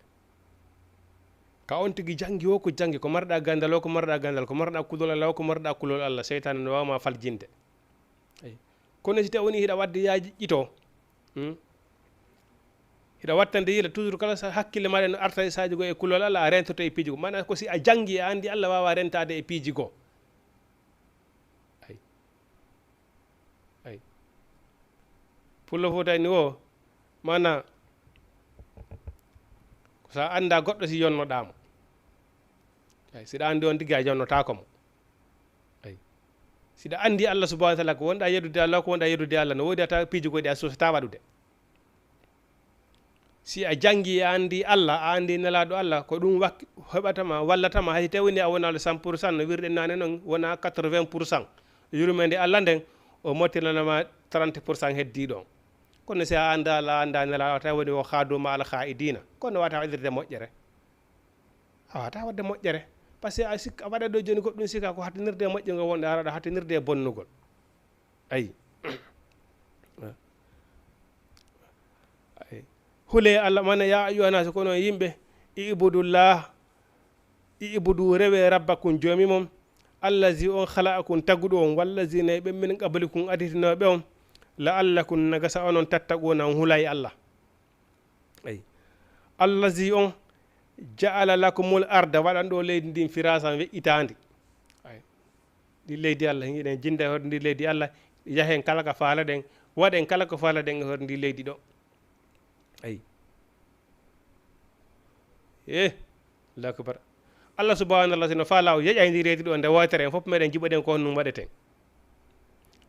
Ka on tigi janngi wo ko janngi, ko marɗa ganndal wo ko marɗa ganndal, ko marɗa kulol Allah wo ko marɗa kulol Allah, seytaane no waawma faljinde. Eyi. Kono si tawi woni hiɗa waɗde yaaji ƴito, hmm? Hiɗa wattande yila toujours kala sa hakkille maɗa no arta e saaji goo e kulol Allah, a rentoto e piiji goo. Maanaam ko si a janngi, a anndi Allah waawa rentaade e piiji goo. Eyi. Eyi. Pullo Fuuta ni wo, maana, ko sa annda goɗɗo si yonnoɗaa mo. Eyi, si ɗa anndi on tigi a yonnotaako mo. Eyi. Si ɗa anndi Allah subhanahu wa taala, ko wonɗa yeddude Allah, ko wonɗa yeddude Allah, no woodi ata piiji goɗɗi a sosata waɗude. Si a janngi, a anndi Allah, a anndi nelaaɗo Allah, ko ɗum wak-, heɓata ma, wallata ma, hay si tawi woni a wonaa le cent pour cent, no wirɗen naane noon, wonaa quatre-vingts pour cent. Yurmeende Allah nden, o mottinana ma trente pour cent heddiiɗo on. Kono si a anndaa Allah, a anndaa nelaaɗo, tawi woni o khaadu ma al khaa'idina. Kono wata waɗirde moƴƴere. A wata waɗde moƴƴere. Parce que a sik-, a waɗa ɗo jooni goɗɗum sika ko hattinirde e moƴƴungol wonde, a waɗa hattinirde e bonnugol. Ayi. Ayi. Hule Allah, mana, ya ayyuha nasu, kono yimɓe, i'budullah, i'budu, rewe, rabbakum, joomi mon, allazi on khalaqakum, taguɗo on, wallazina, e ɓen min qablikum, aditinooɓe on, la'allakum, na gasa onon, tattaquna, on hulay Allah. Eyi. Allazi on ja'ala lakumul arda, waɗan ɗo leydi ndin firasan weƴƴitaandi. Eyi. Ndi leydi Allah, hiɗen jinnda e hoto ndi leydi Allah, yahen kala ka faalaɗen, waɗen kala ko faalaɗen e hoto ndi leydi ɗo. Eyi. Eh, Allahu akbar. Allah subhanahu wa ta'ala sino faala o yeƴay ndi leydi ɗo nde wootere, en fof meɗen jiɓoɗen ko honɗum waɗeten.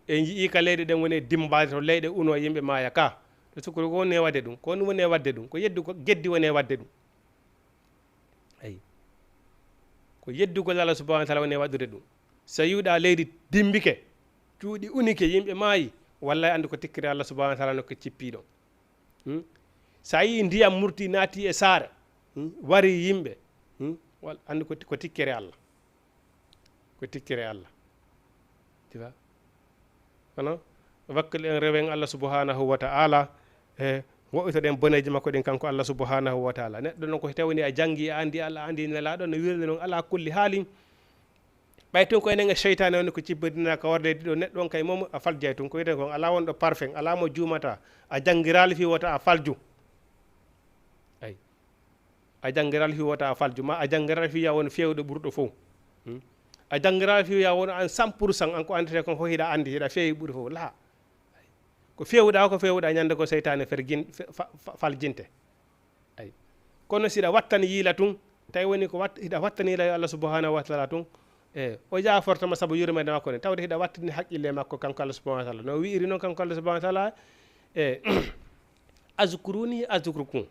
En yi'i ka leyɗe ɗen woni e dimmbaade to leyɗe uno yimɓe maaya ka. To sukuru ko woni e waɗde ɗum, ko woni e waɗde ɗum, ko yeddu ko geddi woni e waɗde ɗum. Ayi. Ko yeddugol Allah subhanahu wa ta'ala woni e waɗude ɗum. So yi'uɗa leydi dimmbike, cuuɗi unike, yimɓe maayi, wallahi anndu ko tikkere Allah subhanahu wa ta'ala no ko cippi ɗon. Hmm? So a yii ndiyam murti naati e saare, hmm, wari yimɓe, hmm, wal-, anndu ko, ko tikkere Allah. Ko tikkere Allah. Tu vois? Kono wakkil en rewen Allah subhanahu wa ta'ala, e wo'itoɗen boneeji makko ɗin kanko Allah subhanahu wa ta'ala. Neɗɗo non ko tawi ni a janngi, a anndi Allah, a anndi nelaaɗo, no wirde non ala kulli haalin. Ɓay tun ko enen e seytaane woni ko cibbodinaa ka warde ɗiɗo, neɗɗo on kay moom a faljay tun. Ko wiyeten kon alaa wonɗo parfum, alaa mo juumata. A janngiraali fii wota a falju. Ay. A janngiraali fii wota a falju. Ma a janngiraali fii ya won feewɗo ɓurɗo fow. Hmm? A janngiraali fii ya won an cent pour cent, an ko anndete kon fof hiɗa anndi, hiɗa feewi ɓuri fow. Laa. Ko feewuɗaa, ko feewuɗaa ñande ko seytaane fergin-, fe-, fa-, fa-, faljinte. Ay. Kono si hiɗa wattani yiila tun, tawi woni ko wat-, hiɗa wattani yiila yo Allah subhanahu wa ta'ala tun, e, o yaafortama sabu yurmeende makko nden. Tawde hiɗa wattani haqqille makko kanko Allah subhanahu wa ta'ala. No wi'iri non kanko Allah subhanahu wa ta'ala, e, "Azkuruni azkurkum."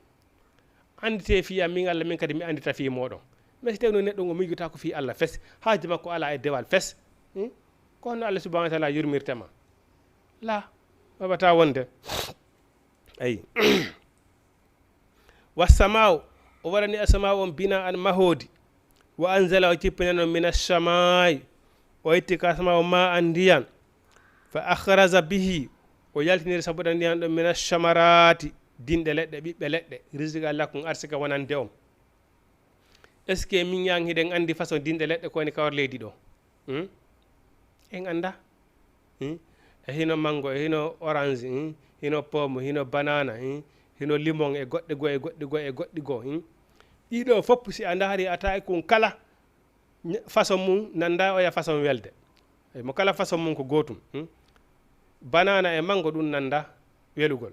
Anndite fii am, min Allah, min kadi mi anndita fii mooɗon. Mais si tawi no neɗɗo ngo miijotaako fii Allah fes, haaju makko alaa e dewal fes, hmm? Ko honno Allah subhanahu wa ta'ala yurmirta ma? Laa, wawataa wonde. Ayi. Wassamaaw, o waɗani asmaaw on bina'an mahoodi. Wa anzala, o jippinani on mina shamaa'i, o itti ka asmaaw ma'an ndiyan. Fa akhraja bihi, O yaltiniri sabu ɗan ndiyan ɗon mina shamarati, dinɗe leɗɗe, ɓiɓɓe leɗɗe, rizqa lakum, arsika wonande on. Est-ce que min yan hiɗen anndi façon dinɗe leɗɗe ko woni kawar leydi ɗo? Hmm? En annda. Hmm? E hino mango, e hino orange, hmm? Hino pomme, hino banana, hmm? Hino limon e goɗɗe goo, e goɗɗe goo, e goɗɗe goo, hmm? Ɗiɗo fof si a ndaari a tawi kun kala ñ- façon mum nannda oya façon welde. E mo kala façon mum ko gootum, hmm? Banana e mango ɗum nannda welugol.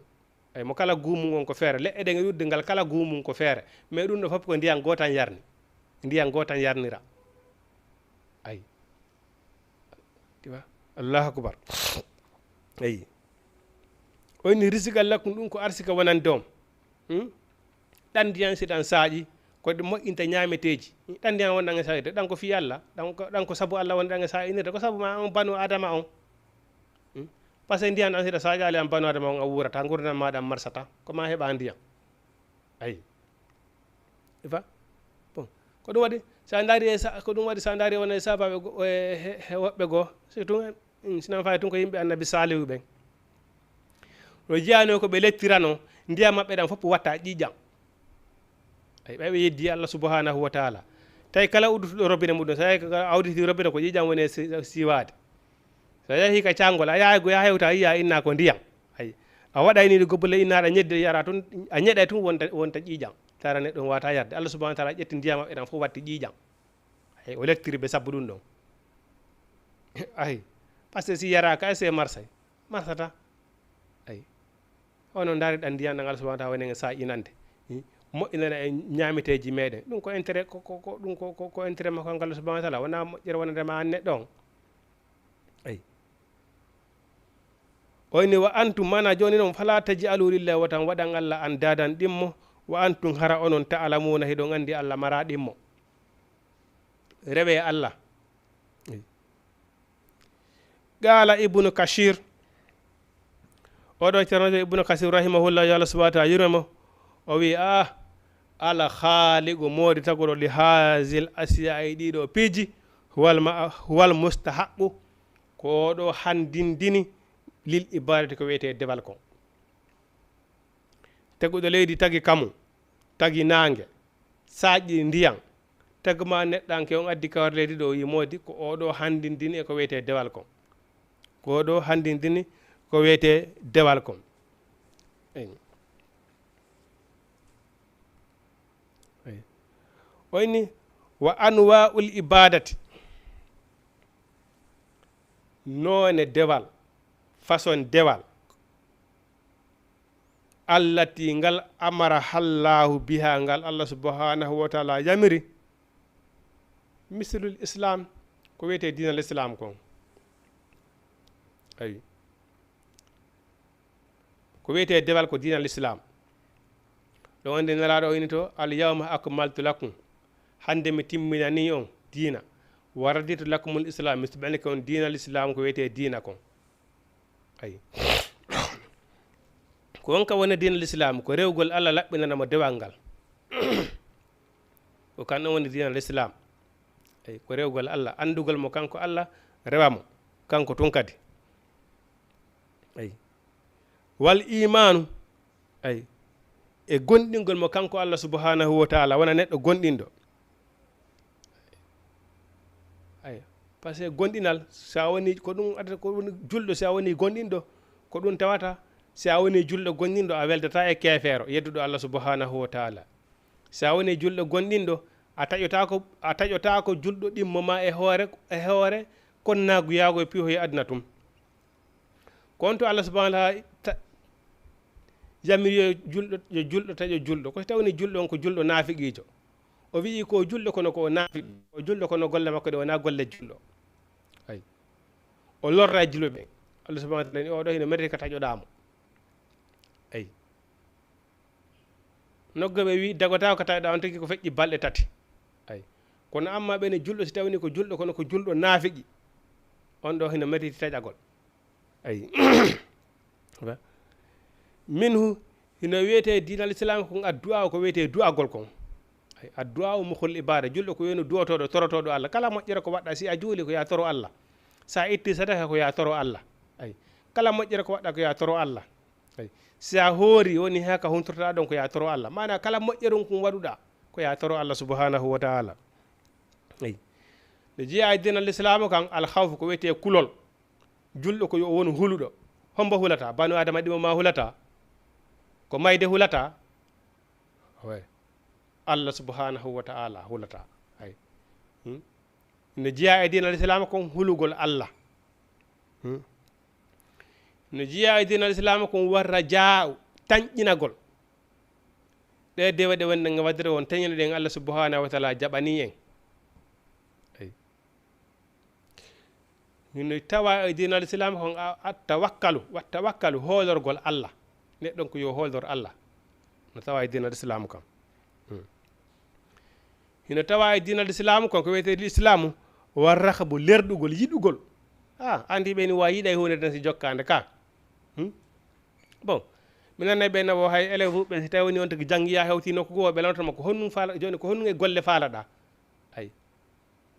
Ay mo kala guumum on ko feere. Leɗɗe ɗen e ɗuɗde ngal kala guumum ko feere. Mais ɗum ɗo fof ko ndiyan gootan yarni. Ndiyan gootan yarnira. Ay. Tiwa. Allahu akbar. Ay. O inni rizqan lakum, ɗum ko arsika wonande on. Hmm? Ɗan ndiyan si ɗan saaƴi, ko ɗum moƴƴinta ñaameteeji. Ɗan ndiyan wonɗan e saaƴirde, ɗan ko fii Allah, ɗan ko, ɗan ko sabu Allah wonɗan e saaƴinirde, ko sabu ma on banu Adama on. Hmm? Parce que ndiyan ɗan si ɗa saaƴaali an banu Adama on a wuurata, ngurndan ma ɗan marsata, ko ma heɓa ndiyan. Ayi. Ifa? Bon. Ko ɗum waɗi, sa ndaari e sa-, ko ɗum waɗi sa ndaari wona e sabaɓe go-, e he, he woɓɓe goo, surtout en, mm, sinan fayi tun ko yimɓe Annabi Saalihu ɓen. No jeyano ko ɓe lettirano, ndiyan maɓɓe ɗan fof watta ƴiiƴan. Ay, ɓay ɓe yeddi Allah subhanahu wa taala. Tawi kala uddutuɗo robinet muɗum, so tawi ko a udditi robinet ko ƴiiƴan woni e si-, siiwaade. So a yahi ka caangol, a yahay go, a hewta, a yiya inna ko ndiyan. Ay, a waɗayni ɗo gobbulle inna aɗa ñeddi, yara tun, a ñeɗay tun wonta, wonta ƴiiƴan. Tara neɗɗo on wata yarde. Allah subhanahu wa taala ƴetti ndiyan maɓɓe ɗan fof watti ƴiiƴan. Ay, o lettiri ɓe sabu ɗum ɗon. Ay, parce que si yaraka, ay, se marsay. Marsata. Ay. Hono ndaari ɗan ndiyan ɗan Allah subhanahu wa taala woni e saaƴinande. Hmm? Moƴƴinana en ñaameteeji meɗen. Ɗum ko intérêt, ko, ko, ko, ɗum ko, ko, ko intérêt makko Allah subhanahu wa taala. Wona moƴƴere wonande ma an neɗɗo on. Ay. O inni wa antum, mana jooni non, fala taj'alu lillahi watan, waɗan Allah an daadan ɗimmo, wa antum, hara onon, ta'lamuna, hiɗon anndi Allah mara ɗimmo. Rewe Allah. Ay. Qala Ibnu Kashir, oɗo Ceerno Ibnu Kasir rahimahullah, yo Allah subhanahu wa taala yurme mo, o wi, ah, al khaliqu, moodi taguɗo, li hazil asiya, e ɗiɗo piiji, huwal ma-, huwal mustahaqqu, ko oɗo handindini, lil ibadati, ko wiyetee dewal kon. Teguɗo leydi tagi kamu, tagi naange, saaƴi ndiyan, tagma neɗɗanke on addi kawar leydi ɗo, o wi moodi ko oɗo handindini e ko wiyetee dewal kon. Ko oɗo handindini ko wiyetee dewal kon. Eyyi. Eyyi. O inni, wa anwa'ul ibadati, noone dewal, façon dewal, allati, ngal amara Allahu biha, ngal Allah subhanahu wa taala yamiri, mislul Islam, ko wiyetee diinal Islam kon. Ayi. Ko wiyetee dewal ko diinal Islam. Ɗo wonde Nelaaɗo o inni to, al yawma akmaltu lakum, hannde mi timminanii on diina, wa raditu lakumul Islam, mi suɓanike on diinal Islam, ko wiyetee diina kon. Ayi. Ko on ka woni diinal Islam, ko rewgol Allah laɓɓinana mo dewal ngal. Ko kan ɗon woni diinal Islam. Ayi, ko rewgol Allah, anndugol mo kanko Allah, rewa mo kanko tun kadi. Ayi. Wal imaanu, ayi, e gonɗingol mo kanko Allah subhanahu wa taala, wona neɗɗo gonɗinɗo. Ayi. Parce que gonɗinal, so a woni, ko ɗum adata, ko woni julɗo, so a woni gonɗinɗo, ko ɗum tawata, si a woni julɗo gonɗinɗo, a weldataa e keefeero, yedduɗo Allah subhanahu wa taala. Si a woni julɗo gonɗinɗo, a taƴotaako, a taƴotaako julɗo ɗimmo ma e hoore, e hoore kon naaguyaago e piihoye aduna tun. Ko on to Allah subhanahu wa taala ta-, yamiri yo julɗo, yo julɗo taƴo julɗo. Ko si tawni julɗo on ko julɗo naafiqiijo. O wi'i ko julɗo kono ko o naafiqi. O julɗo kono golle makko ɗe wonaa golle julɗo. Ayi. O lorra e julɓe ɓen. Allah subhanahu wa taala ni oɗo hino meriti ka taƴoɗaa mo. Ayi. Nokku ɓe wi dagotaako ka tawiɗaa on tigi ko feƴƴi balɗe tati. Ayi. Kono amma ɓen e julɗo, si tawni ko julɗo, kono ko julɗo naafiqi, on ɗo hino meriti taƴagol. Ayi. Minhu, hino wiyetee diinal Islam kon addu'a, ko wiyetee du'agol kon. Ayi, addu'a o mukhul ibada, julɗo ko wiyetee du'otooɗo, torotooɗo Allah. Kala moƴƴere ko waɗɗaa, si a juuli ko ya toro Allah. Sa itti sadaka ko ya toro Allah. Ayi. Kala moƴƴere ko waɗɗa ko ya toro Allah. Ay. Si a hoori woni haka huntortoɗa ɗon ko ya toro Allah. Maana kala moƴƴerum kun waɗuɗa ko ya toro Allah subhanahu wa ta'ala. Ay. No jeeya e diina al-Islaamu kan, al-khawfu ko wiyetee kulol. Julɗo ko yo wonu huluɗo. Hombo hulata? Banu Adama ɗimo ma hulata? Ko mayde hulata? Awe. Allah subhanahu wa ta'ala hulata. Ay. Hmm? No jeeya e diina al-Islaamu kon hulugol Allah. Hmm? No jeeya e diina al-Islaamu kon warra jaa'u, tanƴinagol. Ɗe dewe ɗe wonɗen e waɗde won teñene ɗen Allah subhanahu wa ta'ala jaɓani en. Ay. Hino tawa e diina al-Islaamu kon a, a tawakkalu, wa tawakkalu, hoolorgol Allah. Neɗɗo on ko yo hoolor Allah. No tawa e diina al-Islaamu kan. Hmm. Hino tawa e diina al-Islaamu kon ko wiyetee islaamu, wa raxbu, lerɗugol, yiɗugol. Ah, andi ɓe ni wa yiɗay huunde tan si jokkaande ka. Hmm? Bon, mi nanay ɓe na wo hay élève ɓe si tawi woni on tigi janngi ya hewti nokku goo, ɓe lanotoma ko honɗum faala, jooni ko honɗum e golle faalaɗa? Ay.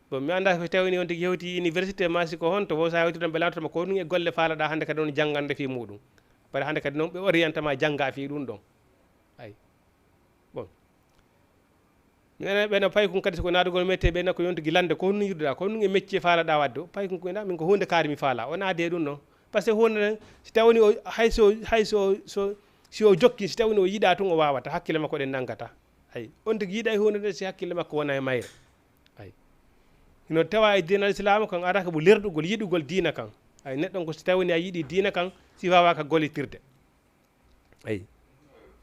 Bon, mi annda so tawini on tigi hewti université ma si ko honto, wo sa hewti ɗon ɓe lanotoma ko honɗum e golle faalaɗa hannde kadi on janngande fii muɗum. Bari hannde kadi noon ɓe orientama jannga fii ɗum ɗon. Ay. Bon. Mi nana ɓe no paykun kadi siko naatugol métier ɓe na ko yontugi lande ko honɗum yiɗuɗa, ko honɗum e métier faalaɗa waɗde. Paykun ko ina min ko huunde kaari mi faala. On aade ɗum ɗon. Par ce que huunde nden, si tawini o, hay so, hay so, so, si o jokki, si tawini o yiɗa tun o waawata, hakkille makko ɗen nanngata. Ay. On tigi yiɗa e huunde nden si hakkille makko wona e mayre. Ay. Hino tawa e diina al-Islaamu kan arata ko lerɗugol, yiɗugol diina kan. Ay, neɗɗo on ko si tawini a yiɗi diina kan, si waawaaka gollitirde. Ay.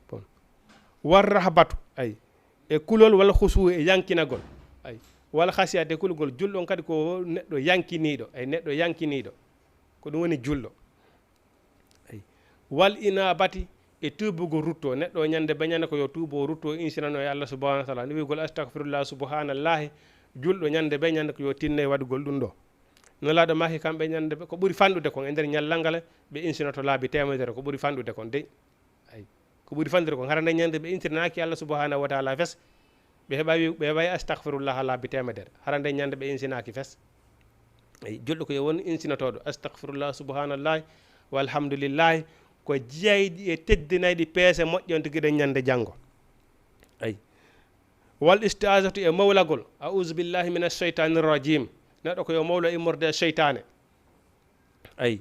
Bon. War rahbatu, ay. E kulol wal khusuu e yankinagol. Ay. Wal khasiyat e kulgol julɗo on kadi ko neɗɗo yankiniiɗo. Ay, neɗɗo yankiniiɗo. Ko ɗum woni julɗo. Ay. Wal inabati e tuubugol rutto. Neɗɗo o ñande be ñande ko yo tuubo o rutto insinano e Allah subhanahu wa ta'ala. Ni wi'ugol astagfirullah subhanallahi. Julɗo ñande be ñande ko yo tinno e waɗugol ɗum ɗo. Nulaaɗo maaki kamɓe ñande ɓe, ko ɓuri fanɗude kon e nder ñallal ngal, ɓe insinoto laabi teemedere, ko ɓuri fanɗude kon dey. Ay, ko ɓuri fanɗude kon, hara nde ñande ɓe insinaaki Allah subhanahu wa ta'ala fes, ɓe heɓa wi-, ɓe heɓay astagfirullah laabi teemedere, hara nde ñande ɓe insinaaki fes. Ay, julɗo ko yo won insinotooɗo, astagfirullah, subhanallahi, walhamdulillahi, ko jeyayɗi e teddinayɗi peese moƴƴe on tigi ɗen ñande janngo. Ay. Wal isti'azatu e mawlagol, a'udhu billahi minash shaytanir rajim. Neɗɗo ko yo mawlo immorde e seytaane. Ay.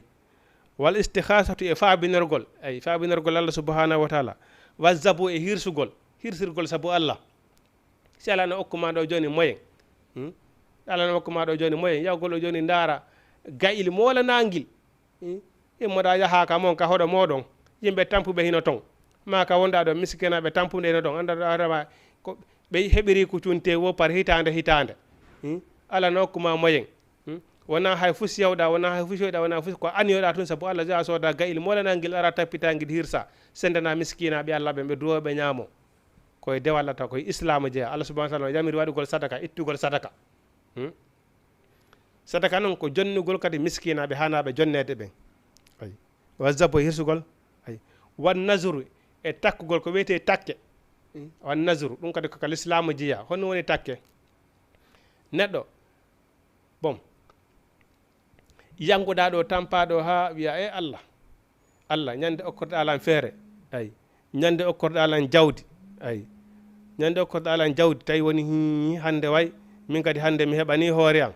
Wal istikhasatu e faabinorgol, ay, faabinorgol Allah subhanahu wa ta'ala. Wal zabu e hirsugol, hirsirgol sabu Allah. Si Allah no okku ma ɗo jooni moyen. Hmm? Allah no okku ma ɗo jooni moyen, yawgol ɗo jooni ndaara ga'il moolanangil. Hmm? Immoɗa yaha ka mon ka hoɗo moɗon, yimɓe tampuɓe hino ton. Ma ka wonɗa ɗo miskinaaɓe tampuɓe hino ton. Annda ɗo adama ko ɓe heɓiri ko cunte wo par hitaande hitaande. Hmm? Allah no okku ma moyen. Hmm? Wona hay fus yawɗa, wona hay fus yoyɗa, wona fus ko aniyoɗa tun sabu Allah jeya sooda ga'il moolanangil ara tappitangil hirsa. Sendana miskinaaɓe Allah ɓe, ɓe duwo ɓe ñaamo. Koye dewal Allah taw, koye islaamu jeya. Allah subhanahu wa ta'ala yamiri waɗugol sadaka, ittugol sadaka. Hmm? Sadaka non ko jonnugol kadi miskinaaɓe, hanaaɓe jonneede ɓen. Ay. Wa zabu e hirsugol. Ay. Wan nazuru e takkugol ko wiyetee takke. Hmm? Wan nazuru, ɗum kadi ko ka lislaamu jeya. Honno woni takke? Neɗɗo, bon, yanguɗa ɗo, tampa ɗo, haa wiya, "E Allah, Allah, ñande okkorɗa lan feere." Ay. "Ñande okkorɗa lan jawdi." Ay. "Ñande okkorɗa lan jawdi." Tawi woni, "Hii, hande way, min kadi hande mi heɓani hoore am."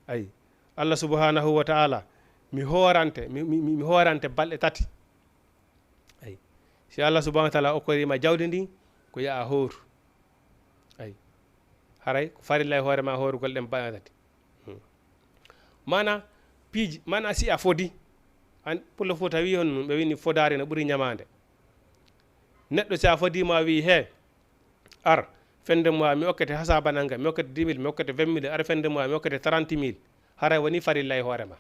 Ay. "Allah subhanahu wa ta'ala, mi hoorante, mi, mi, mi, mi hoorante balɗe tati." Ay. Si Allah subhanahu wa ta'ala okkorima jawdi ndi, ko ya a hooru. Ay. Haray ko farilla e hoore ma hoorugol ɗen balɗe tati. Hmm. Mana piiji, mana si a fodi, an, Pullo Fuuta wi on, ɓe wini fodaari no ɓuri ñamaande. Neɗɗo si a fodi ma wi, "He, ar, fende moi, mi okkete hasaba nanga, mi okkete dix mille, mi okkete vingt mille, ar fende moi, mi okkete trente mille." Haray woni farilla e hoore ma.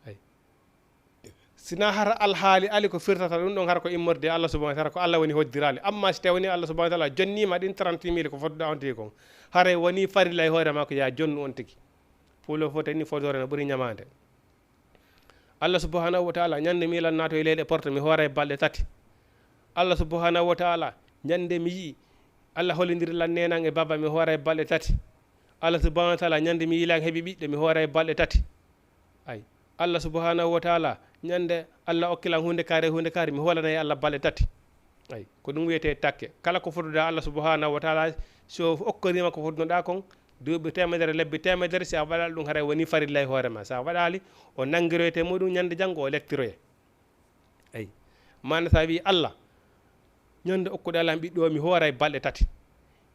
Ay. Sina hara alhaali ali ko firtata ɗum ɗon, hara ko immorde Allah subhanahu wa ta'ala, ko Allah woni hoddiraali. Amma si tawi woni Allah subhanahu wa ta'ala jonnima ɗin trente mille ko fodduɗa on tigi kon, haray woni farilla e hoore ma ko ya jonnu on tigi. Puulo fof tani fodoore no ɓuri ñamaande. Allah subhanahu wa ta'ala ñande mi lan naato e leyɗe porte mi hoora e balɗe tati. Allah subhanahu wa ta'ala ñande mi yi'i Allah holindiri lan nenan e baba mi hoora e balɗe tati. Allah subhanahu wa ta'ala ñande mi yi'i lan heɓi ɓiɗɗo mi hoora e balɗe tati. Ay, Allah subhanahu wa ta'ala Ñande Allah okki lan huunde kaari, huunde kaari, mi hoolanay Allah balɗe tati. Ay, ko ɗum wiyetee takke. Kala ko fotuɗaa Allah subhanahu wa taala, so okkorima ko fotunoɗaa kon, duuɓi teemedere, lebbi teemedere, si a waɗaali ɗum, haray woni farilla e hoore ma. Si a waɗaali, o nangiroyte muɗum, ñande janngo o lettiroye. Ay, maana sa wi Allah, ñande okkuɗaa lan ɓiɗɗo, mi hooray balɗe tati.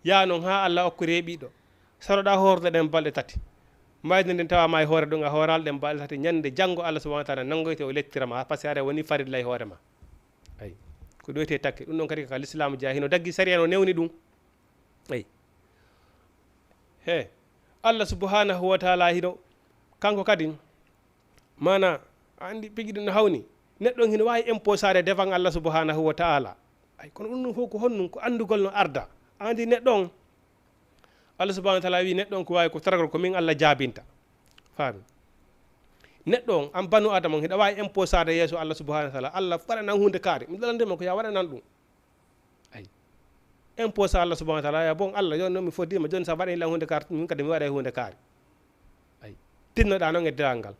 Yaa non haa Allah okkori ɓiɗɗo. Saroɗaa hoorde ɗen balɗe tati. Mayde nden tawa ma e hoore ɗum, a hooraali ɗen balɗe tati. Ñande janngo Allah subhanahu wa taala nangoyte o lettira ma, parce que haray woni farilla e hoore ma. Ay. Ko ɗum wiyetee takke. Ɗum ɗon kadi ka lislaamu jeyaa, hino daggi, sariya no newni ɗum. Ay. He. Allah subhanahu wa taala hino, kanko kadi, maana, a anndi piji ɗum no hawni. Neɗɗo on hino waawi imposaade devant Allah subhanahu wa taala. Ay, kono ɗum ɗum fof ko honɗum? Ko anndugol no arda. A anndi neɗɗo on, Allah subhanahu wa taala wi neɗɗo on ko waawi ko taragol ko min Allah jaabinta. Faami? Neɗɗo on, an banu Adama on, hiɗa waawi imposaade yeeso Allah subhanahu wa taala. Allah waɗanan huunde kaari. Mi ɗalandema ko ya waɗanan ɗum. Ay. Imposa Allah subhanahu wa taala, ya bon Allah, yon non mi foddiima, jooni sa waɗani lan huunde kaari, min kadi mi waɗay huunde kaari. Ay. Tinnoɗaa non e dental ngal.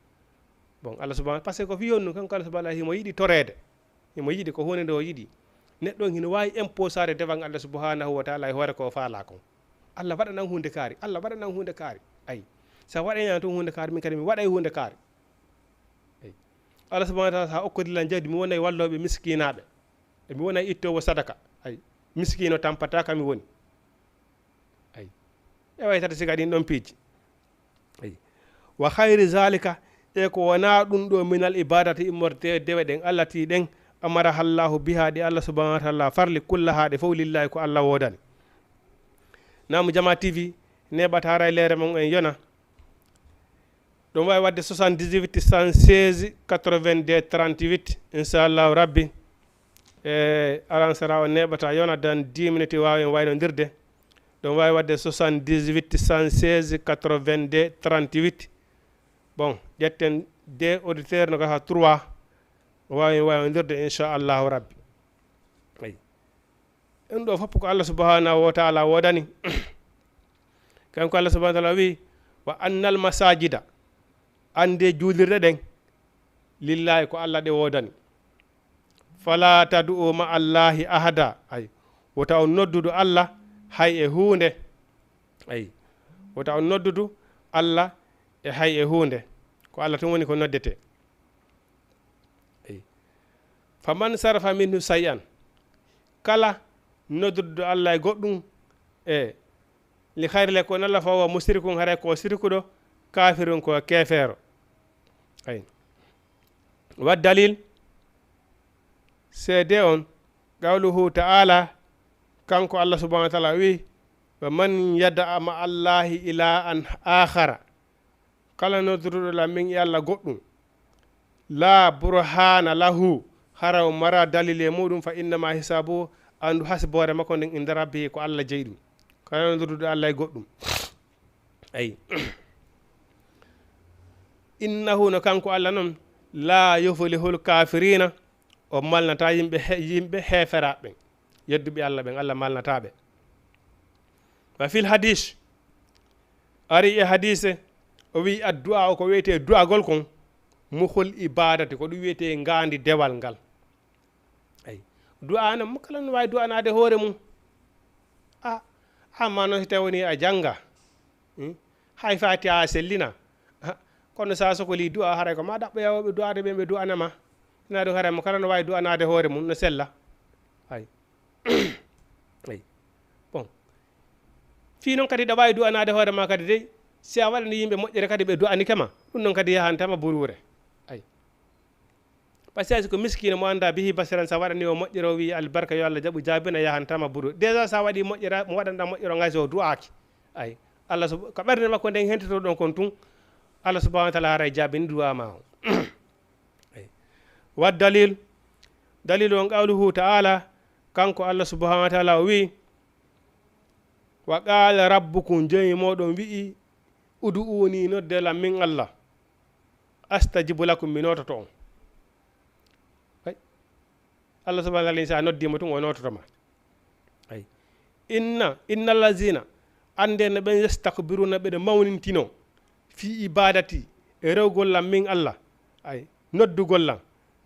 Bon, Allah subhanahu, parce que ko fii honɗum? Kanko Allah subhanahu wa taala himo yiɗi toreede. Himo yiɗi ko huunde nde o yiɗi. Neɗɗo on hino waawi imposaade devant Allah subhanahu wa taala e hoore ko o faalaa kon. Allah waɗanan huunde kaari. Allah waɗanan huunde kaari. Ay. Sa waɗani lan tun huunde kaari, min kadi mi waɗay huunde kaari. Ay. Allah subhanahu wa taala, sa okkori lan jawdi, mi wonay wallooɓe miskinaaɓe. E mi wonay ittoowo sadaka. Ay. Miskiino tampataa ka mi woni. Ay. E way tata siga ɗin ɗon piiji. Ay. Wa khayri zalika, e ko wonaa ɗum ɗo minal ibadati immorde dewe ɗen Allah ti ɗen, amaraha Allahu biha, ɗi Allah subhanahu wa taala farli, kullaha ɗe fof lillahi ko Allah woodani. Naamu Jama T V, neeɓata haray leere mon en yona. Ɗum waawi waɗde soixante-dix-huit, cent seize, quatre-vingt-deux, trente-huit, inchallahu rabbi. E, alansara o neeɓata yona dan dix minutes waawen waynondirde. Ɗum waawi waɗde soixante-dix-huit, cent seize, quatre-vingt-deux, trente-huit. Bon, ƴetten deux auditeurs no gasa trois. O waawi waynondirde, inchallahu rabbi. Ay. Ɗum ɗo fof ko Allah subhanahu wa taala woodani. Kanko Allah subhanahu wa taala wi, "Wa annal masajida," annde juulirɗe ɗen, "lillahi," ko Allah ɗe woodani. "Fala tad'u ma Allahi ahada," ay, wota on noddudu Allah hay e huunde. Ay, wota on noddudu Allah e hay e huunde. Ko Allah tun woni ko noddetee. Eyi. Faman sarafa minhu shay'an, kala nodduɗo Allah e goɗɗum, e li khayri le ko nalla, fa huwa mushrikun, haray ko sirkuɗo, kafirun ko keefeero. Eyi. Wa dalil, seede on, qawluhu ta'ala, kanko Allah subhanahu wa ta'ala wi, "Wa man yad'a ma Allahi ilahan akhara," kala nodduɗo lan min e Allah goɗɗum, "la burhana lahu," hara o mara dalil e muɗum, "fa innama hisabu," andu hasiboore makko nden inda rabbihi ko Allah jeyi ɗum. Kala nodduɗo Allah e goɗɗum. Ayi. "Innahu," no kanko Allah non, "la yuflihul kafirina," o malnata yimɓe he-, yimɓe heeferaaɓe ɓen, yedduɓe Allah ɓen, Allah malnata ɓe. Wa fil hadis, ari e hadise, o wi addu'a o ko wiyetee du'agol kon, mukhul ibadati, ko ɗum wiyetee ngaandi dewal ngal. Ayi. Du'a nan, mo kala no waawi du'anaade hoore mum. A, amma noon si tawi woni a jannga. Hmm? Hay Fatiha a sellina. Ha, kono sa sokoli du'a, haray ko ma ɗaɓɓoya woɓɓe du'aade ɓen ɓe du'ana ma. Hina ɗum haray mo kala no waawi du'anaade hoore mum, no sella. Ay. Ay. Bon. Fii noon kadi ɗa waawi du'anaade hoore ma kadi dey, si a waɗani yimɓe moƴƴere kadi ɓe du'anike ma, ɗum noon kadi yahantama buruure. Ay. Parce que ko miskiino mo annda bihi basiran, sa waɗani o moƴƴere, o wi'i albarka yo Allah jaɓu jaabina, yahantama buruure. Déjà sa waɗi moƴƴere, mo waɗanɗa moƴƴere o ngayso o du'aaki. Ay. Allah sub-, ko ɓernde makko nden hentitoɗon kon tun, Allah subhanahu wa ta'ala haray jaabini du'a ma o. Ay. Wa dalil, dalil on qawluhu ta'ala, kanko Allah subhanahu wa ta'ala o wi'i, "Wa qala rabbukum," joomi mooɗon wi'i, "Ud'uni," nodde lan min Allah, "astajib lakum," mi noototo on. Ay. Allah subhanahu wa ta'ala, sa noddi mo tun, o noototo ma. Ay. "Inna, innal lazina," annde no ɓen, "yastakbiruna," ɓeɗe mawnintino, "fi ibadati," e rewgol lan min Allah, ay, noddugol lan,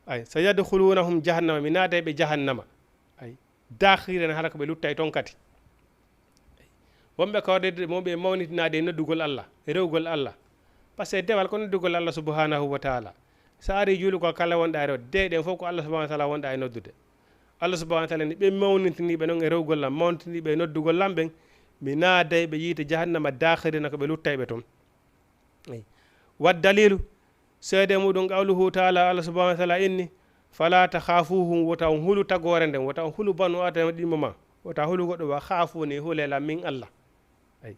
Ay, sa yadkhulunahum jahannama, mi naaday ɓe jahannama. Ay, dakhirina, hara ko ɓe luttay toon kadi. Wonɓe kawrede mo ɓe mawnitinaade e noddugol Allah, e rewgol Allah. Par ce que dewal ko noddugol Allah subhanahu wa taala. So ari juulugol kala wonɗa e rewde, de ɗen fof ko Allah subhanahu wa taala wonɗa e noddude. Allah subhanahu wa taala ni ɓe mawnitiniiɓe noon e rewgol lam, mawnitiniiɓe e noddugol lam ɓen, mi naaday ɓe yiite jahannama dakhirina ko ɓe luttayɓe toon. Eyi. Wa dalilu, seede muɗum qawluhu taala, Allah subhanahu wa taala inni, fala takhafuhum, wota on hulu tagoore nden, wota on hulu banu adama ɗimmo ma, wota hulu goɗɗo wa khafuni, hule lan min Allah. Eyi.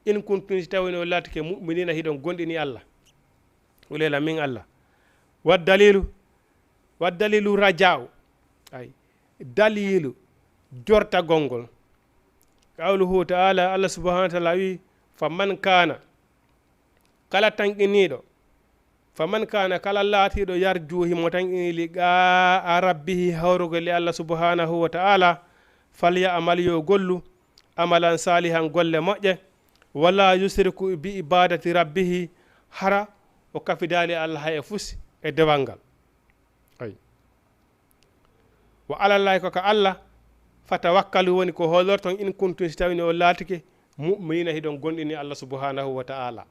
In kuntum, si tawino on laatike mu'minina, hiɗon gonɗini Allah. Hule lan min Allah. Wa dalilu, wa dalilu raja'u. Ay. Dalilu jortagol ngol. Qawluhu taala, Allah subhanahu wa taala wi, fa man kana, kala tanqiniiɗo, fa man kana, kala laatiiɗo yarju, himo tanqini liqa'a rabbihi, hawrugol e Allah subhanahu wa taala, falya amal, yo gollu, amalan salihan, golle moƴƴe, wala yusriku bi ibadati rabbihi, hara o kafidaali Allah hay e fusi e dewal ngal. Ay. Wa alallahi, ko ka Allah, fatawakkalu, woni ko hoolorton, in kuntum, si tawini on laatike, mu'minina, hiɗon gonɗini Allah subhanahu wa ta'ala.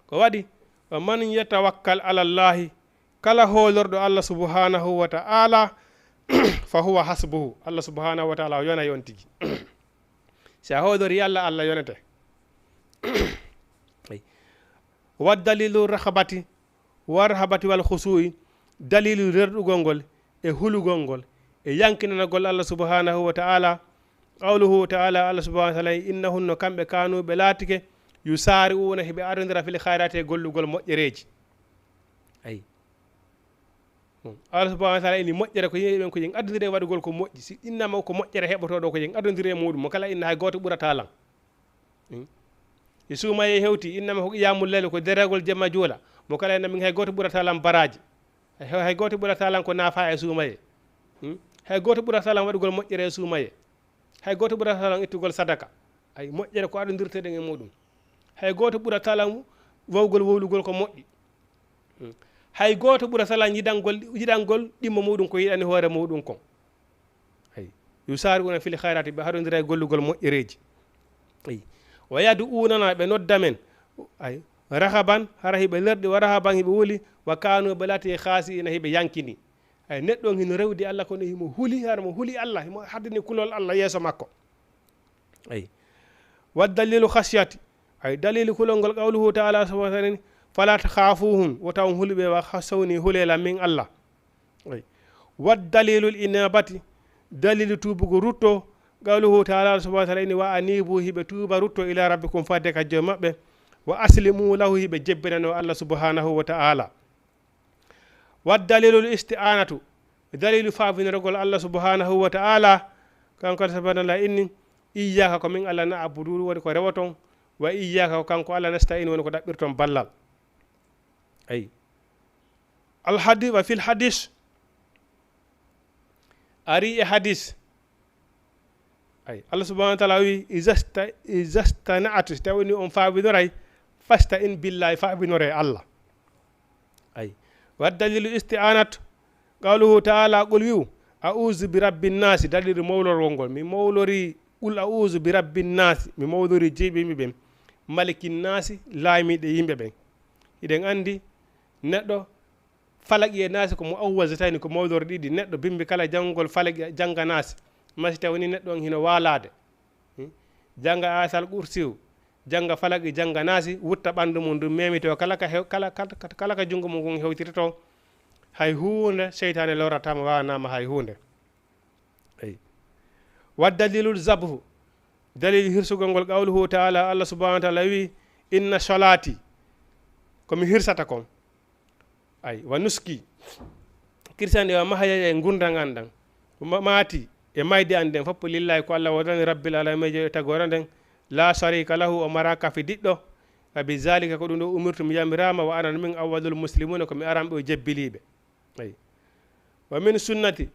Ko waɗi, wa man yatawakkal alallahi, kala hoolorɗo Allah subhanahu wa ta'ala, fa huwa hasbuhu, Allah subhanahu wa ta'ala o yonay on tigi. Si a hoolori Allah, Allah yonete. Wa dalilu rahabati, wa rahabati wal khusu'i, dalilu rerɗugol ngol e hulugol ngol e yankinanagol Allah subhanahu wa ta'ala. Qawluhu ta'ala, Allah subhanahu wa ta'ala, innahum, no kamɓe, kanu, ɓe laatike, yusari'una, hiɓe adondira, fil khayrati, e gollugol moƴƴereeji. Ay. Hmm. Allah subhanahu wa ta'ala ini moƴƴere ko yimɓe ɓen ko yen adondire e waɗugol ko moƴƴi. Si innama ko moƴƴere heɓotoo ɗo, ko yen adondire e muɗum, mo kala inna hay gooto ɓurata lan. Hmm? E suumaye hewti, innama ko qiyamul layl, ko deragol jemma juula. Mo kala inna min hay gooto ɓurata lan baraaji. Hay, hay gooto ɓurata lan ko nafa e suumaye. Hmm? Hay gooto ɓurata lan waɗugol moƴƴere e suumaye. Hay gooto ɓurata lan ittugol sadaka. Ay, moƴƴere ko adondirteɗen e muɗum. Hay gooto ɓurata lan wawgol wowlugol ko moƴƴi. Hmm. Hay gooto ɓurata lan yiɗangol, yiɗangol ɗimmo muɗum ko yiɗani hoore muɗum kon. Ay. Yusari'una fil khayrati, ɓe haɗondira e gollugol moƴƴereeji. Ay. Wa yad'unana, ɓe nodda men. Ay. Rahaban, hara hiɓe lerɗi, wa rahaban, hiɓe huli, wa kanu, ɓe laati, khashi'ina, hiɓe yankini. Ay, neɗɗo on hino rewdi Allah, kono himo huli, hara mo huli Allah, himo haddini kulol Allah yeeso makko. Ay. Wa dalilu khashyati. Ay, dalilu kulol ngol, qawluhu ta'ala subhanahu wa ta'ala, fala takhafuhum, wota on hulu ɓe, wa khashawni, hule lan min Allah. Ay. Wa dalilul inabati, dalilu tuubugo rutto, qawluhu ta'ala subhanahu wa ta'ala, inni wa anibu, hiɓe tuuba rutto, ila rabbikum, fadde ka joom maɓɓe, wa aslimu lahu, hiɓe jebbinano Allah subhanahu wa ta'ala. Wa dalilul isti'anatu, dalilu faabinorgol Allah subhanahu wa ta'ala, kanko Allah subhanahu wa ta'ala inni, iyyaka, ko min Allah, na'budu, woni ko rewoton, wa iyyaka, ko kanko Allah, nasta'in, woni ko ɗaɓɓirton ballal. Ay. Al hadi-, wa fil hadis, ari e hadis, ay, Allah subhanahu wa ta'ala wi, "Izasta-, izastana'tu", si tawini on faabinoray, "fasta'in billahi", faabinore Allah. Ay. Wa dalilu isti'anat, qawluhu ta'ala, qul, wi'u, "A'udhu bi rabbin nasi", dalilu mawlorgol ngol. Mi mawlori, "Qul a'udhu bi rabbin nasi", mi mawlori jeyɓe yimɓe ɓen. "Malikin nasi", laamiiɗe yimɓe ɓen. Hiɗen andi neɗɗo Falaqi e Naasi ko mu'awwazatayni, ko mawlore ɗiɗi. Neɗɗo bimbi kala janngugol Falaqi, jannga Naasi. Ma si taw woni neɗɗo on hino waalaade. Hmm? Jannga Ayatal Kursiyu, jannga Falaqi, jannga Naasi, wutta ɓanndu mum ndun, memito kala ka hew-, kala, kala, kala ka junngo mum ngun hewtitoto. Hay huunde seytaane lorataama, waawanaama hay huunde. Eyi. Wa dalilul zabhu, dalil hirsugol ngol, qawluhu ta'ala, Allah subhanahu wa ta'ala wi, "Inna salati", ko mi hirsata kon. Ay, "wa nuski", kirsande, "wa mahayaya", e ngurndan an ɗan, "wa mamati", e mayde an nden, fof lillahi, ko Allah wodani, rabbil alamin, e tagoore nden, la sharika lahu, o mara kafidiɗɗo, wa bi zalika, ko ɗum ɗo umirtu, mi yamiraama, wa ana min awwalul muslimuna, ko mi aran ɓe o jebbiliiɓe. Ay. Wa min sunnati,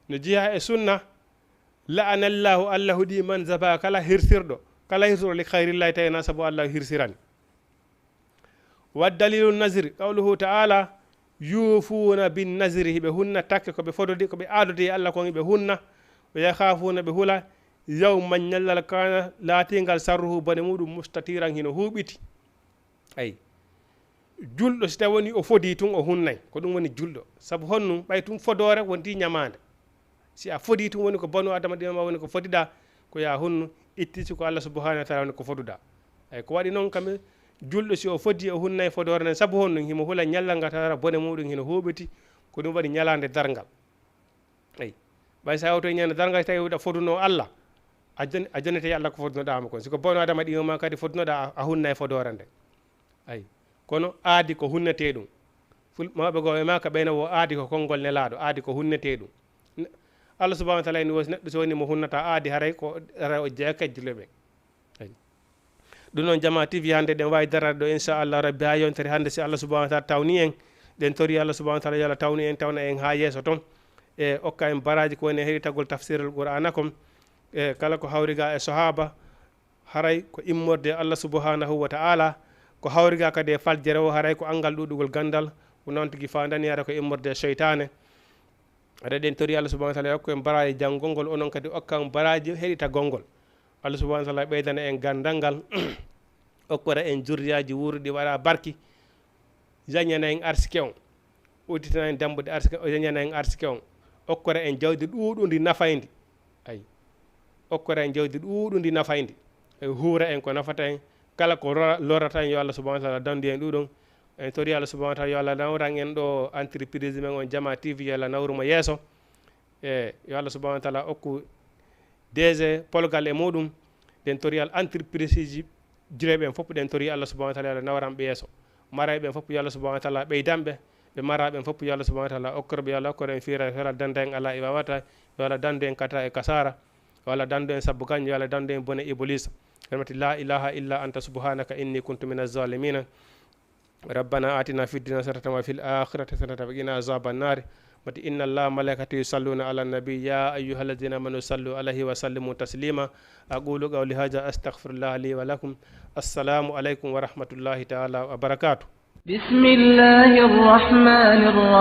no jeyaa e sunna, la'anallahu, Allah huɗi, man zaba, kala hirsirɗo, kala hirsirɗo li khayrillahi, tawi na sabu Allah hirsirani. Wa dalilu nazri, qawluhu ta'ala, Yuufuuna bin nasri, hiɓe hunna takke ko ɓe fododi, ko ɓe aadodi e Allah kon hiɓe hunna. Ɓe yakhaafuuna, ɓe hula, yawman, ñallal, kaana, laatingal, sarruhu, bone muɗum, mustatiran, hino huuɓiti. Ay. Julɗo, si tawi woni o fodii tun, o hunnay. Ko ɗum woni julɗo. Sabu honɗum? Ɓay tun fodoore wonti ñamaande. Si a fodii tun woni ko banu Adama ɗiɗo ma woni ko fodiɗaa, ko ya hunnu, itti si ko Allah subhanahu wa ta'ala woni ko foduɗaa. Ay, ko waɗi non kam, julɗo si o fodii, o hunnay fodoore nden, sabu honɗum? Himo hula ñallal ngal tawata bone muɗum hino huuɓiti, ko ɗum waɗi ñalaande darngal. Ay. Ɓay sa yawtoy ñande darngal, tawi wiɗa foduno Allah, a jon-, a jonete Allah ko fodunoɗaa mo kon. Si ko banu Adama ɗiɗo ma kadi fodunoɗaa, a, a hunnay fodoore nden. Ay. Kono aadi ko hunnetee ɗum. Ful-, mawɓe goo ɓe maaka ɓeyna wo aadi ko konngol nelaaɗo, aadi ko hunnetee ɗum. Ne-, Allah subhanahu wa ta'ala ene wosi neɗɗo so woni mo hunnata aadi haray ko, haray o jeya kajjulo ɓe. Ay. Ɗum noon, Jama T V hannde ɗen waawi darade ɗo, inchallah rabbi, haa yontere hannde, si Allah subhanahu wa ta'ala tawni en. Ɗen tori Allah subhanahu wa ta'ala yo Allah tawni en, tawna en haa yeeso ton. E okka en baraaji ko woni e heɗitagol tafsirul Qur'ana kon. E kala ko hawri ga e sahaba, haray ko immorde e Allah subhanahu wa ta'ala, ko hawri ga kadi e faljere o, haray ko anngal ɗuuɗugol ganndal, ko noon tigi faandani, haray ko immorde e seytaane. Haray ɗen tori Allah subhanahu wa ta'ala yo okku en baraaji janngol ngol, onon kadi okkan baraaji heɗitagol ngol. Allah subhanahu wa ta'ala ɓeydana en ganndal ngal, okkora en jurriyaaji wuuruɗi waɗa barki, yañana en arsike on, udditana en dambuɗe arsike, o yañana en arsike on, okkora en jawdi ɗuuɗundi nafayndi. Ay. Okkora en jawdi ɗuuɗundi nafayndi. E huura en ko nafata en, kala ko lora-, lorata en, yo Allah subhanahu wa ta'ala dandu en ɗuɗon. En tori Allah subhanahu wa ta'ala yo Allah nawran en ɗo entreprise men on Jama T V, yo Allah nawru mo yeeso. E yo Allah subhanahu wa ta'ala okku D G polgal e muɗum. Ɗen tori Allah entreprise ji, jireyɓe ɓen fof, ɗen tori Allah subhanahu wa ta'ala yo Allah nawran ɓe yeeso. Marayɓe ɓen fof yo Allah subhanahu wa ta'ala ɓeydan ɓe. Ɓe mara ɓen fof yo Allah subhanahu wa ta'ala okkor ɓe, yo Allah okkor en fiira, yo Allah danda en ala e wawata, yo Allah dandu en kata e kasara, yo Allah dandu en sabbu gaño, yo Allah dandu en bone Iblisa. Hurmati la ilaha illa anta subhanaka inni kuntu minaz zalimina. ربنا آتنا في الدنيا حسنة وفي الآخرة حسنة وقنا عذاب النار. Mati, إن الله وملائكته يصلون على النبي يا أيها الذين آمنوا صلوا عليه وسلموا تسليما. أقول قولي هذا أستغفر الله لي ولكم. السلام عليكم ورحمة الله تعالى وبركاته. بسم الله الرحمن الرحيم.